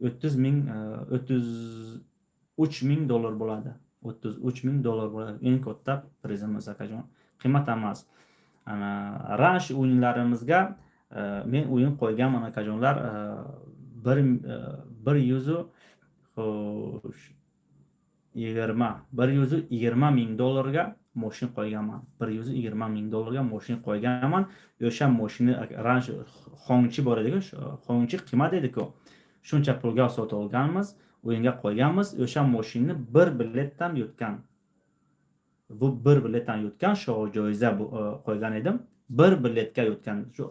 30 000, 33 000 dollar bo'ladi. 33 000 dollar bo'ladi eng katta prizimiz, akajon, qimmat emas. Ana раньше o'yinlarimizga men o'yin qo'yganman, akajonlar, bir yuzu, xo'sh, yigirma, 120 000 dollarga moshin qo'yganman. 120 000 dollarga moshin qo'yganman. O'sha moshinni раньше Hongqi bor ediku, Hongqi qimmat ediku, shuncha pulga sotib olganmiz, o'yinga qo'yganmiz. O'sha moshinni bir biletdan yutgan, bu bir biletdan yutgan, shoh joiza qo'ygan edim, bir biletga yutgan. Shu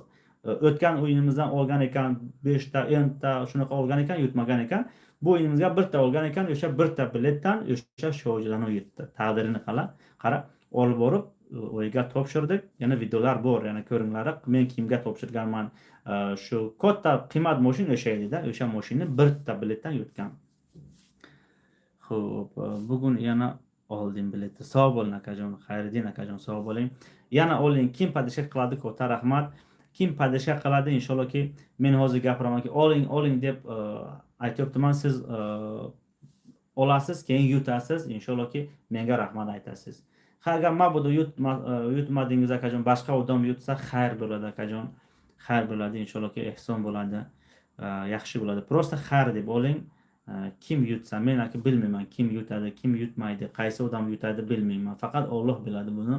o'tgan o'yinimizdan olgan ekan beshta, o'nta, shunaqa olgan ekan, yutmagan ekan. Bu o'yinimizga birta olgan ekan, o'sha birta biletdan o'sha shohjo'zani yutdi. Taqdirini qara, qara. Olib borib o'yiga topshirdik. Yana videolar bor, yana ko'ringlar, men kimga topshirganman. Shu katta qimmat moshin o'sha edida, o'sha moshinni birta biletdan yutgan. Ho'p, bugun yana oldim biletni. Sog' bo'ling, akajon Xayriddin, akajon, sog' bo'ling. Yana oling, kim поддержка qiladi, katta rahmat, kim поддержка qiladi. Inshaallohki, men hozir gapiramanki, oling, oling deb aytyaptiman, siz olasiz, keyin yutasiz, inshaallohki, menga rahmat aytasiz. Ha, agar mabodo yutmadingiz, akajon, boshqa odam yutsa, xayr bo'ladi, akajon, xayr bo'ladi, inshaallohki, ehson bo'ladi, yaxshi bo'ladi. Просто xayr deb oling. Kim yutsa, men aka bilmayman, kim yutadi, kim yutmaydi, qaysi odam yutadi, bilmayman, faqat Olloh biladi buni,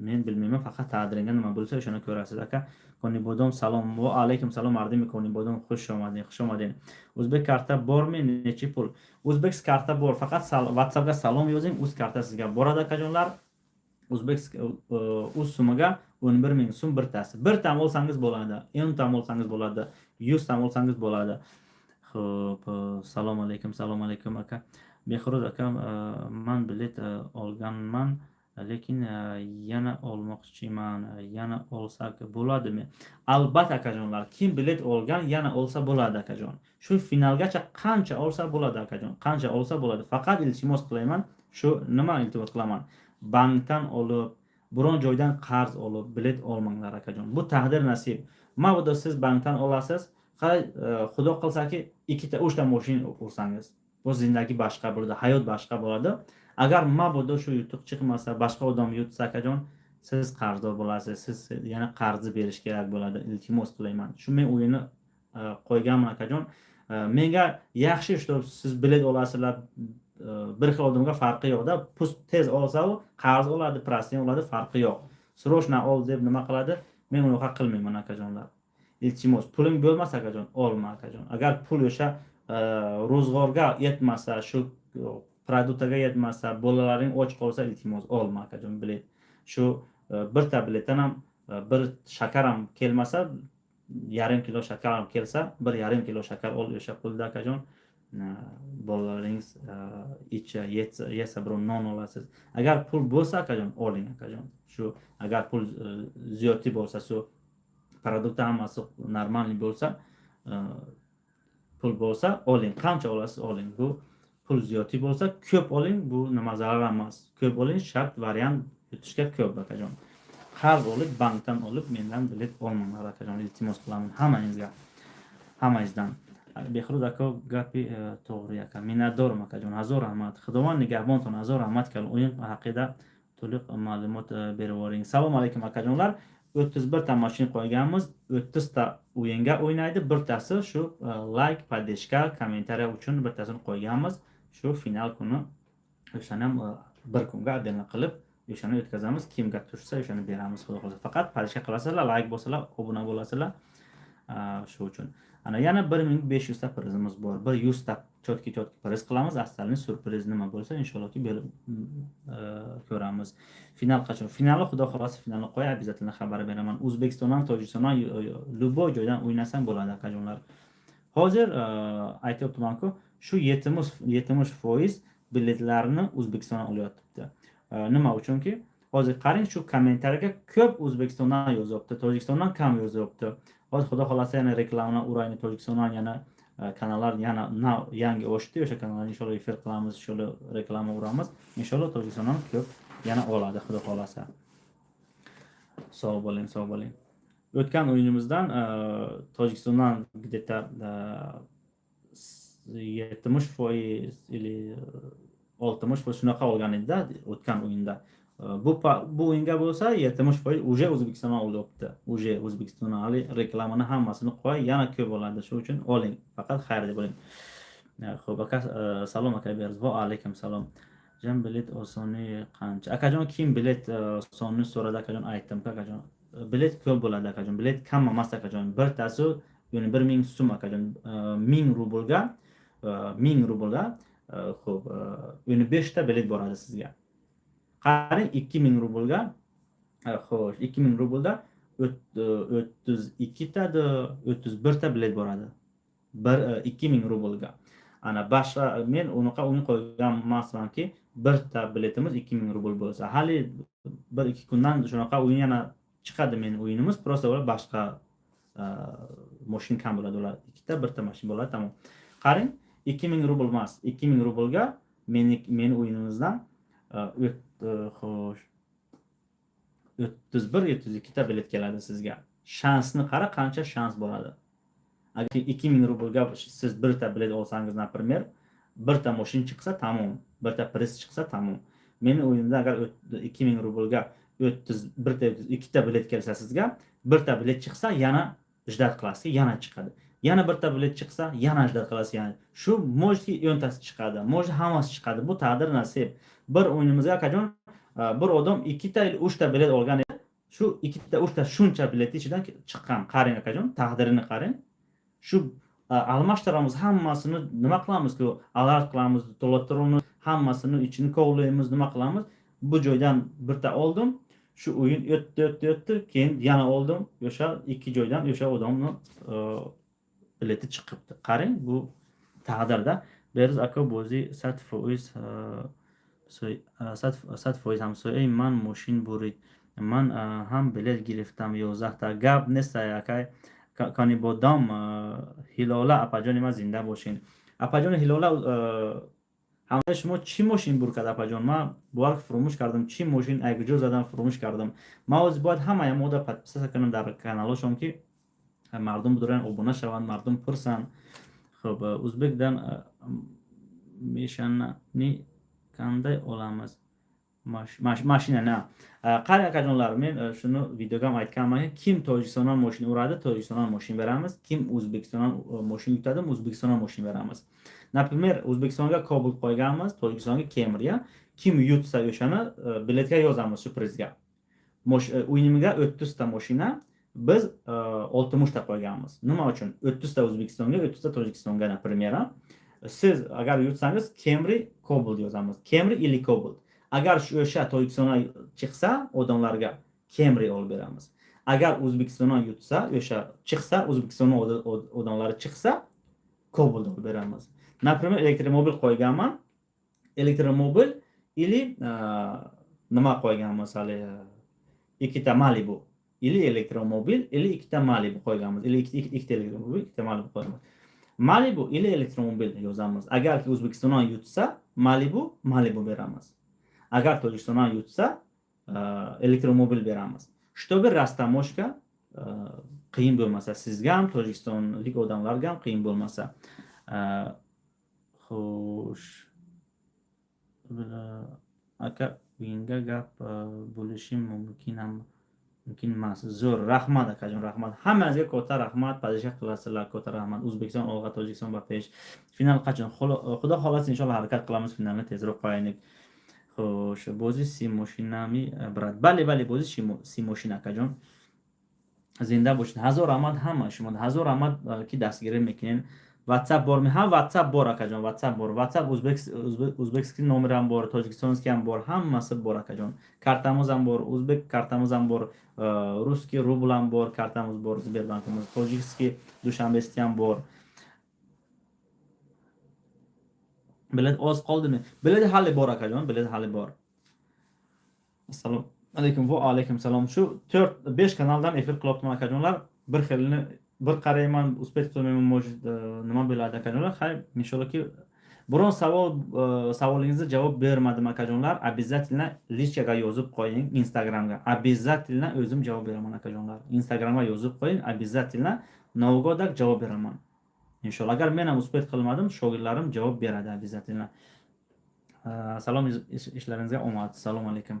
men bilmayman. Faqat taqdiringda nima bo'lsa, o'shani ko'rasiz. Aka, Konibodom salom. Va alaykum salom, mardimi Konibodom, xush omading, xush omading. O'zbek karta bormi, nechi pul? O'zbek karta bor, faqat WhatsAppga salom yozing, o'z karta sizga boradi, akajonlar. O'zbek o'z sumiga 11 000 so'm birtasi. Birtam olsangiz bo'ladi, 10 tam olsangiz bo'ladi, 100 tam olsangiz bo'ladi. Ho'p, salom alaykum, salom alaykum, aka Behruz akam. Man bilet olganman, lekin yana olmoqchiman, yana olsak bo'ladimi? Albatta, akajonlar, kim bilet olgan, yana olsa bo'ladi, akajon. Shu finalgacha qancha olsa bo'ladi, akajon, qancha olsa bo'ladi. Faqat iltimos qilayman, shu nima iltimos qilaman, bankdan olib, biron joydan qarz olib bilet olmanglar, akajon. Bu taqdir, nasib. Mabodo siz bankdan olasiz, xudo qilsaki, ikkita, uchta moshin ursangiz, bu zindagi boshqa bo'ladi, hayot boshqa bo'ladi. Агар мабодо shu yutuq chiqmasa, boshqa odam yutsa, akajon, siz qarzdor bo'lasiz, siz yana qarzni berish kerak bo'ladi. Iltimos qilayman, shu men o'yinni qo'yganman, akajon. Menga yaxshi, что siz bilet olasizlar. Bir xil odamga farqi yo'qda, pul tez olsa, u qarz oladi, процент oladi, farqi yo'q, срочно ol deb nima qiladi. Men unaqa qilmayman, akajonlar, iltimos. Puling bo'lmasa, akajon, olma, akajon. Agar pul o'sha ro'zg'orga yetmasa, shu продукт ga yetmasa, bolalaring och qolsa, iltimos, olma, akajon, bilet. Shu birta biletdan ham bir shakar ham kelmasa, yarim kilo shakar ham kelsa, 1,5 kilo shakar ol o'sha pulda, akajon. Bolalaringiz icha yesa, biror non olasiz. Agar pul bo'lsa, akajon, oling, akajon. Shu agar pul ziyodti bo'lsa, shu продукт hammasi нормальный bo'lsa, pul bo'lsa, oling. Qancha olasiz, oling. Bu pul ziyodti bo'lsa, ko'p oling, bu nima, zarar emas. Ko'p oling, shart variant yutishga ko'p, akajon. Qarz olib, bankdan olib, mendan bilet olmanglar, akajon, iltimos qilaman hammangizga, hammangizdan. Беҳрӯз ака, гапи тоғри, ака, миннатдорам, акаҷон, ҳазор раҳмат, Худованд нигаҳбонтон, ҳазор раҳмат. Кал o'yin haqida to'liq ma'lumot berib. Salom alaykum, akajonlar. 31 ta mashina qo'yganmiz, 30 ta o'yinga o'ynaydi, birtasi shu layk, поддержка, комментария uchun birtasini qo'yganmiz. Shu final kuni o'shani ham bir kunga отдельно qilib o'shani o'tkazamiz. Kimga tushsa, o'shani beramiz, xudo xohlasa. Faqat поддержка qilasizlar, layk bossalar, obuna bo'lasizlar shu uchun. Ana yana 1500 ta prizimiz bor. Bir 100 ta чёткий, чёткий priz qilamiz, остальной syurpriz nima bo'lsa, inshaallohki, berib ko'ramiz. Final qachon? Finali, xudo xohlasa, finalni qo'y, обязательно xabar beraman. O'zbekistondan, Tojikistondan, любой joydan o'ynasam bo'ladi, akajonlar. Hozir aytyaptimanku, shu 70% biletlarni O'zbekistondan olyapti. Nima uchunki, hozir qarang, shu комментарий ga ko'p O'zbekistondan yozyapti, Tojikistondan kam yozyapti. Hozir, xudo xohlasa, yana reklamani urayni, Tojikistondan yana kanallar yana yangi ochdi, o'sha kanallarni inshaalloh efir qilamiz, inshaalloh reklama uramiz, inshaalloh Tojikistondan ko'p yana oladi, xudo xohlasa. Sog' bo'ling, sog' bo'ling. O'tgan o'yinimizdan Tojikistondan где то 70% или 60% shunaqa olgan edida o'tgan o'yinda. Bu o'yinga bo'lsa 70% уже O'zbekistondan olyapti, уже O'zbekistondan. Hali reklamani hammasini qo'y, yana ko'p oladi, shuning uchun oling, faqat xayr deb oling. Ho'p, aka, salom, aka Berz, va alaykum salom. Jam bilet osoni qancha, akajon? Kim bilet sonini so'radi, akajon? Aytdim, akajon, bilet ko'p bo'ladi, akajon, bilet kam emas, akajon. Birtasi 11 000 so'm, akajon, 1000 rublga, 1000 rublga. Ho'p, 15 ta bilet boradi sizga. Qarang, 2000 rublga, xo'sh, 2000 rublda 32 ta, 31 ta bilet boradi bir 2000 rublga. Ana boshqa men unaqa o'yin qo'ygan emasmanki, birta biletimiz 2000 rubl bo'lsa. Hali bir ikki kundan shunaqa o'yin yana chiqadi meni o'yinimiz, просто ular boshqa moshin kam bo'ladi, ular ikkita, birta mashin bo'ladi, tamom. Qarang, 2000 rubl emas, 2000 rublga meni o'yinimizdan xo'sh, 31, 32 ta bilet keladi sizga. Shansni qara, qancha shans bo'ladi. Agar 2000 rublga siz birta bilet olsangiz, например, birta moshin chiqsa, tamom, birta priz chiqsa, tamom. Meni o'yinimda agar 2000 rublga 31 ta, 32 ta bilet kelsa sizga, birta bilet chiqsa, yana ждать qilasiz, yana chiqadi. Yana birta bilet chiqsa, yana ждать qilasiz, yana shu, может, 10 tasi chiqadi, может, hammasi chiqadi. Bu taqdir, nasib. Bir o'yinimizga, akajon, bir odam ikkita или uchta bilet olgan edi, shu ikkita, uchta, shuncha biletni ichidan chiqqan. Qarang, akajon, taqdirini qarang. Shu almashtiramiz hammasini, nima qilamizku, alert qilamiz, to'ltiramiz hammasini, ichini kovlaymiz, nima qilamiz. Bu joydan birta oldim, shu o'yin o'tdi, o'tdi, o'tdi, keyin yana oldim, o'sha ikki joydan o'sha odamni bileti chiqibdi. Qarang, bu taqdirda. Beruz aka, бозӣ 100%, 100% ҳамсояи ман мошин бурид, ман ҳам билет гирифтам 11 та. Гап нест, акай Канибодом. Ҳилола апаҷони ман, зинда бошин, апаҷони Ҳилола. Ҳамсояи шумо чӣ мошин бур кард, апаҷон? Ман бовар, фуромӯш кардам, чӣ мошин, айкуҷо задам, фуромӯш кардам. Ман ҳозир бояд ҳамаи мода подписаться кунам дар каналошон, ки мардум бидоранд, обуна шаванд, мардум пурсанд. Хуб, узбекдан мешанани. Кандай олamiz mashina? На, qarang, akajonlar, men shuni videoga ham aytganman: kim Tojikistondan moshina uradi, Tojikistondan moshina beramiz, kim O'zbekistondan moshina yutadi, O'zbekistondan moshina beramiz. Например, O'zbekistonga Cobalt qo'yganmiz, Tojikistonga Camry. Kim yutsa, o'shani biletga yozamiz shu prizga. O'yinimga 30 ta moshina, biz 60 ta qo'yganmiz. Nima uchun? 30 ta O'zbekistonga, 30 ta Tojikistonga. Например, siz agar yutsangiz, Camry, Cobalt yozamiz, Camry или Cobalt. Agar shu o'sha Tojikistondan chiqsa, odamlarga Camry olib beramiz. Agar O'zbekistondan yutsa, o'sha chiqsa, O'zbekistondan odamlari chiqsa, Cobalt olib beramiz. Например, elektromobil qo'yganman, elektromobil или nima qo'yganmiz, haligi ikkita Malibu, или elektromobil, или ikkita Malibu qo'yganmiz, или ikkita elektromobil, ikkita Malibu qo'yamiz. Malibu или elektromobil yozamiz. Agarki O'zbekistondan yutsa, Malibu, Malibu beramiz. Agar Tojikistondan yutsa, elektromobil beramiz, чтобы растаможка qiyin bo'lmasa, sizga ham, tojikistonlik odamlarga ham qiyin bo'lmasa. Xo'sh, aka, uyingga gap bo'lishi mumkin ham, mumkin emas. Zo'r, rahmat, akajon, rahmat hammangizga, katta rahmat. Поддержка qilasizlar, katta rahmat. O'zbekiston olg'a, Tojikiston ba pesh. Final qachon? Xudo xohlasa, inshaalloh, harakat qilamiz, finalni tezroq qo'yaylik. Xo'sh, бози си мошинами, брат? Бале, бале, бози си мошин, акаҷон. Зинда бошед, ҳазор раҳмат ҳама шумо, ҳазор раҳмат, ки дастгирӣ мекунед. WhatsApp борми? Ҳам WhatsApp бор, акаҷон, WhatsApp бор. WhatsApp узбекский номерам бор, тоҷикистонский ҳам бор, ҳамаси бор, акаҷон. Картамозам бор, узбек картамозам бор, русский рублам бор, картамоз бор, Сбербанкамоз, тоҷикский Душанбестиам бор. Билет oz qoldimi? Билет hali bor, akajon, билет hali bor. Assalomu alaykum. Va alaykum salom. Shu to'rt, besh kanaldan efir qilyapman, akajonlar. Bir xilini bir qarayman, успеть qilmayman, может, nima bo'ladi, akajonlar. Xayr, inshaallohki, biron savol, savolingizga javob bermadim, akajonlar, обязательно личка ga yozib qo'ying, Instagramga. Обязательно o'zim javob beraman, akajonlar. Instagramga yozib qo'ying, обязательно novgodak javob beraman, inshaalloh. Agar men ham успеть qilmadim, shogirdlarim javob beradi обязательно. Salom, ishlaringizga omad. Assalomu alaykum.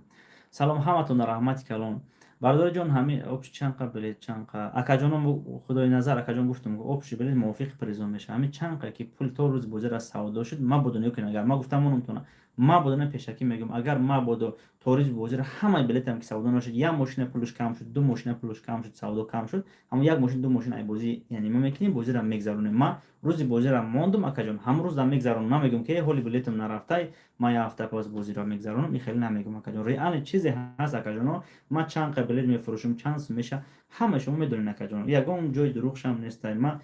Salom hammatонда, раҳмати калон, бародарҷон. Ҳами общий чанқа билет, чанқа, акаҷоном? Худои назар, акаҷон, гуфтам, общий билет мувофиқи призо мешава. Ҳами чанқа ки пул то рӯзи бозира савдо шуд, мабодо нигоҳ кунед, агар ма гуфтам монумтона, мабодо, на, пешакӣ мегӯям, агар мабодо то рӯзи бозира ҳамаи билетам ки савдо нашуд, як мошина пулш кам шуд, ду мошина пулш кам шуд, савдо кам шуд, ҳамон як мошин, ду мошина ай бозӣ, яъне ма мекунем, бозира мегзаронем. Ма рӯзи бозира мондум, акаҷон, ҳамон рӯзам мегзаронам. Намегӯям, ки ҳоли билетам нарафтай, ман як ҳафта пас бозиро мегзаронам. Ин хеле намегӯям, акаҷон. Реально чизе ҳаст, акаҷоно. Ман чанд қа билет мефурӯшам, чанд сум меша, ҳама шумо медонед, акаҷон. Ягон ҷои дурӯғшам нестай. Ма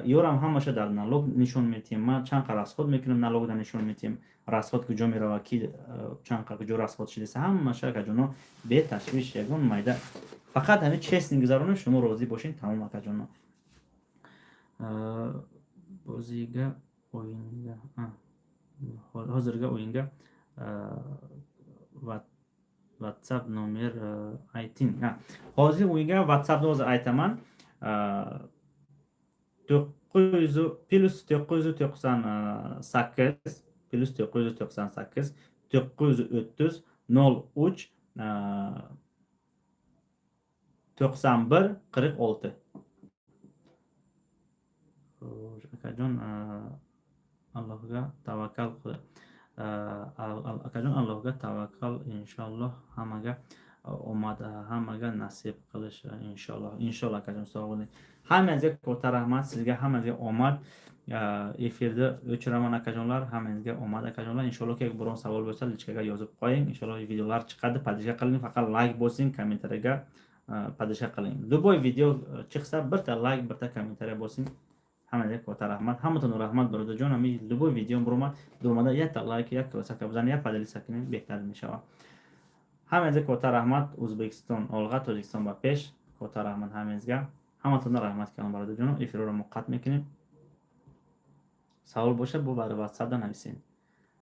ёрам ҳамаша дар налог нишон метиҳем. Ман чанд қа расход мекунам, налогда нишон метиҳем, расход куҷо мерава, ки чанд қа куҷо расход шудеса, ҳамаша, акаҷоно, беташвиш, ягон майда. Фақат ҳамин честный гузаронем, шумо розӣ бошед, тамом, акаҷоно. Бозига оинга, ҳозирга оинга WhatsApp номер айтин. Ҳозир оинга WhatsApp ҳозир айтаман: 900, +998, +998 930 03 91 46. Xo'sh, akajon, Allohga tavakkal qil. Akajon, Allohga tavakkal, inshaalloh, hammaga omad, hammaga nasib qilish, inshaalloh. Inshaalloh, akajon, sog' bo'ling. Hammangizga katta rahmat, sizga, hammangizga omad. Efirni o'chiraman, akajonlar. Hammangizga omad, akajonlar. Inshaalloh, biron savol bo'lsa, личка ga yozib qo'ying. Inshaalloh, videolar chiqadi. Поддержка qiling, faqat layk bosing, kommentariyaga поддержка qiling. Любой video chiqsa, birta layk, birta kommentariya bosing. Hammangizga katta rahmat. Hammatон rahmat, birodarjon. Ҳами любой видео буромад, дуромада якта лайк, як классака бизанед, як поделиться кунед, беҳтар мешавад. Ҳамаингизга катта раҳмат. O'zbekiston olg'a, Tojikiston ба пеш. Катта раҳмат ҳамаингизга, ҳаматонро раҳмат калом, бародарҷоно. Эфирро мо қатъ мекунем. Савол бошад, бо бар WhatsApp да нависед.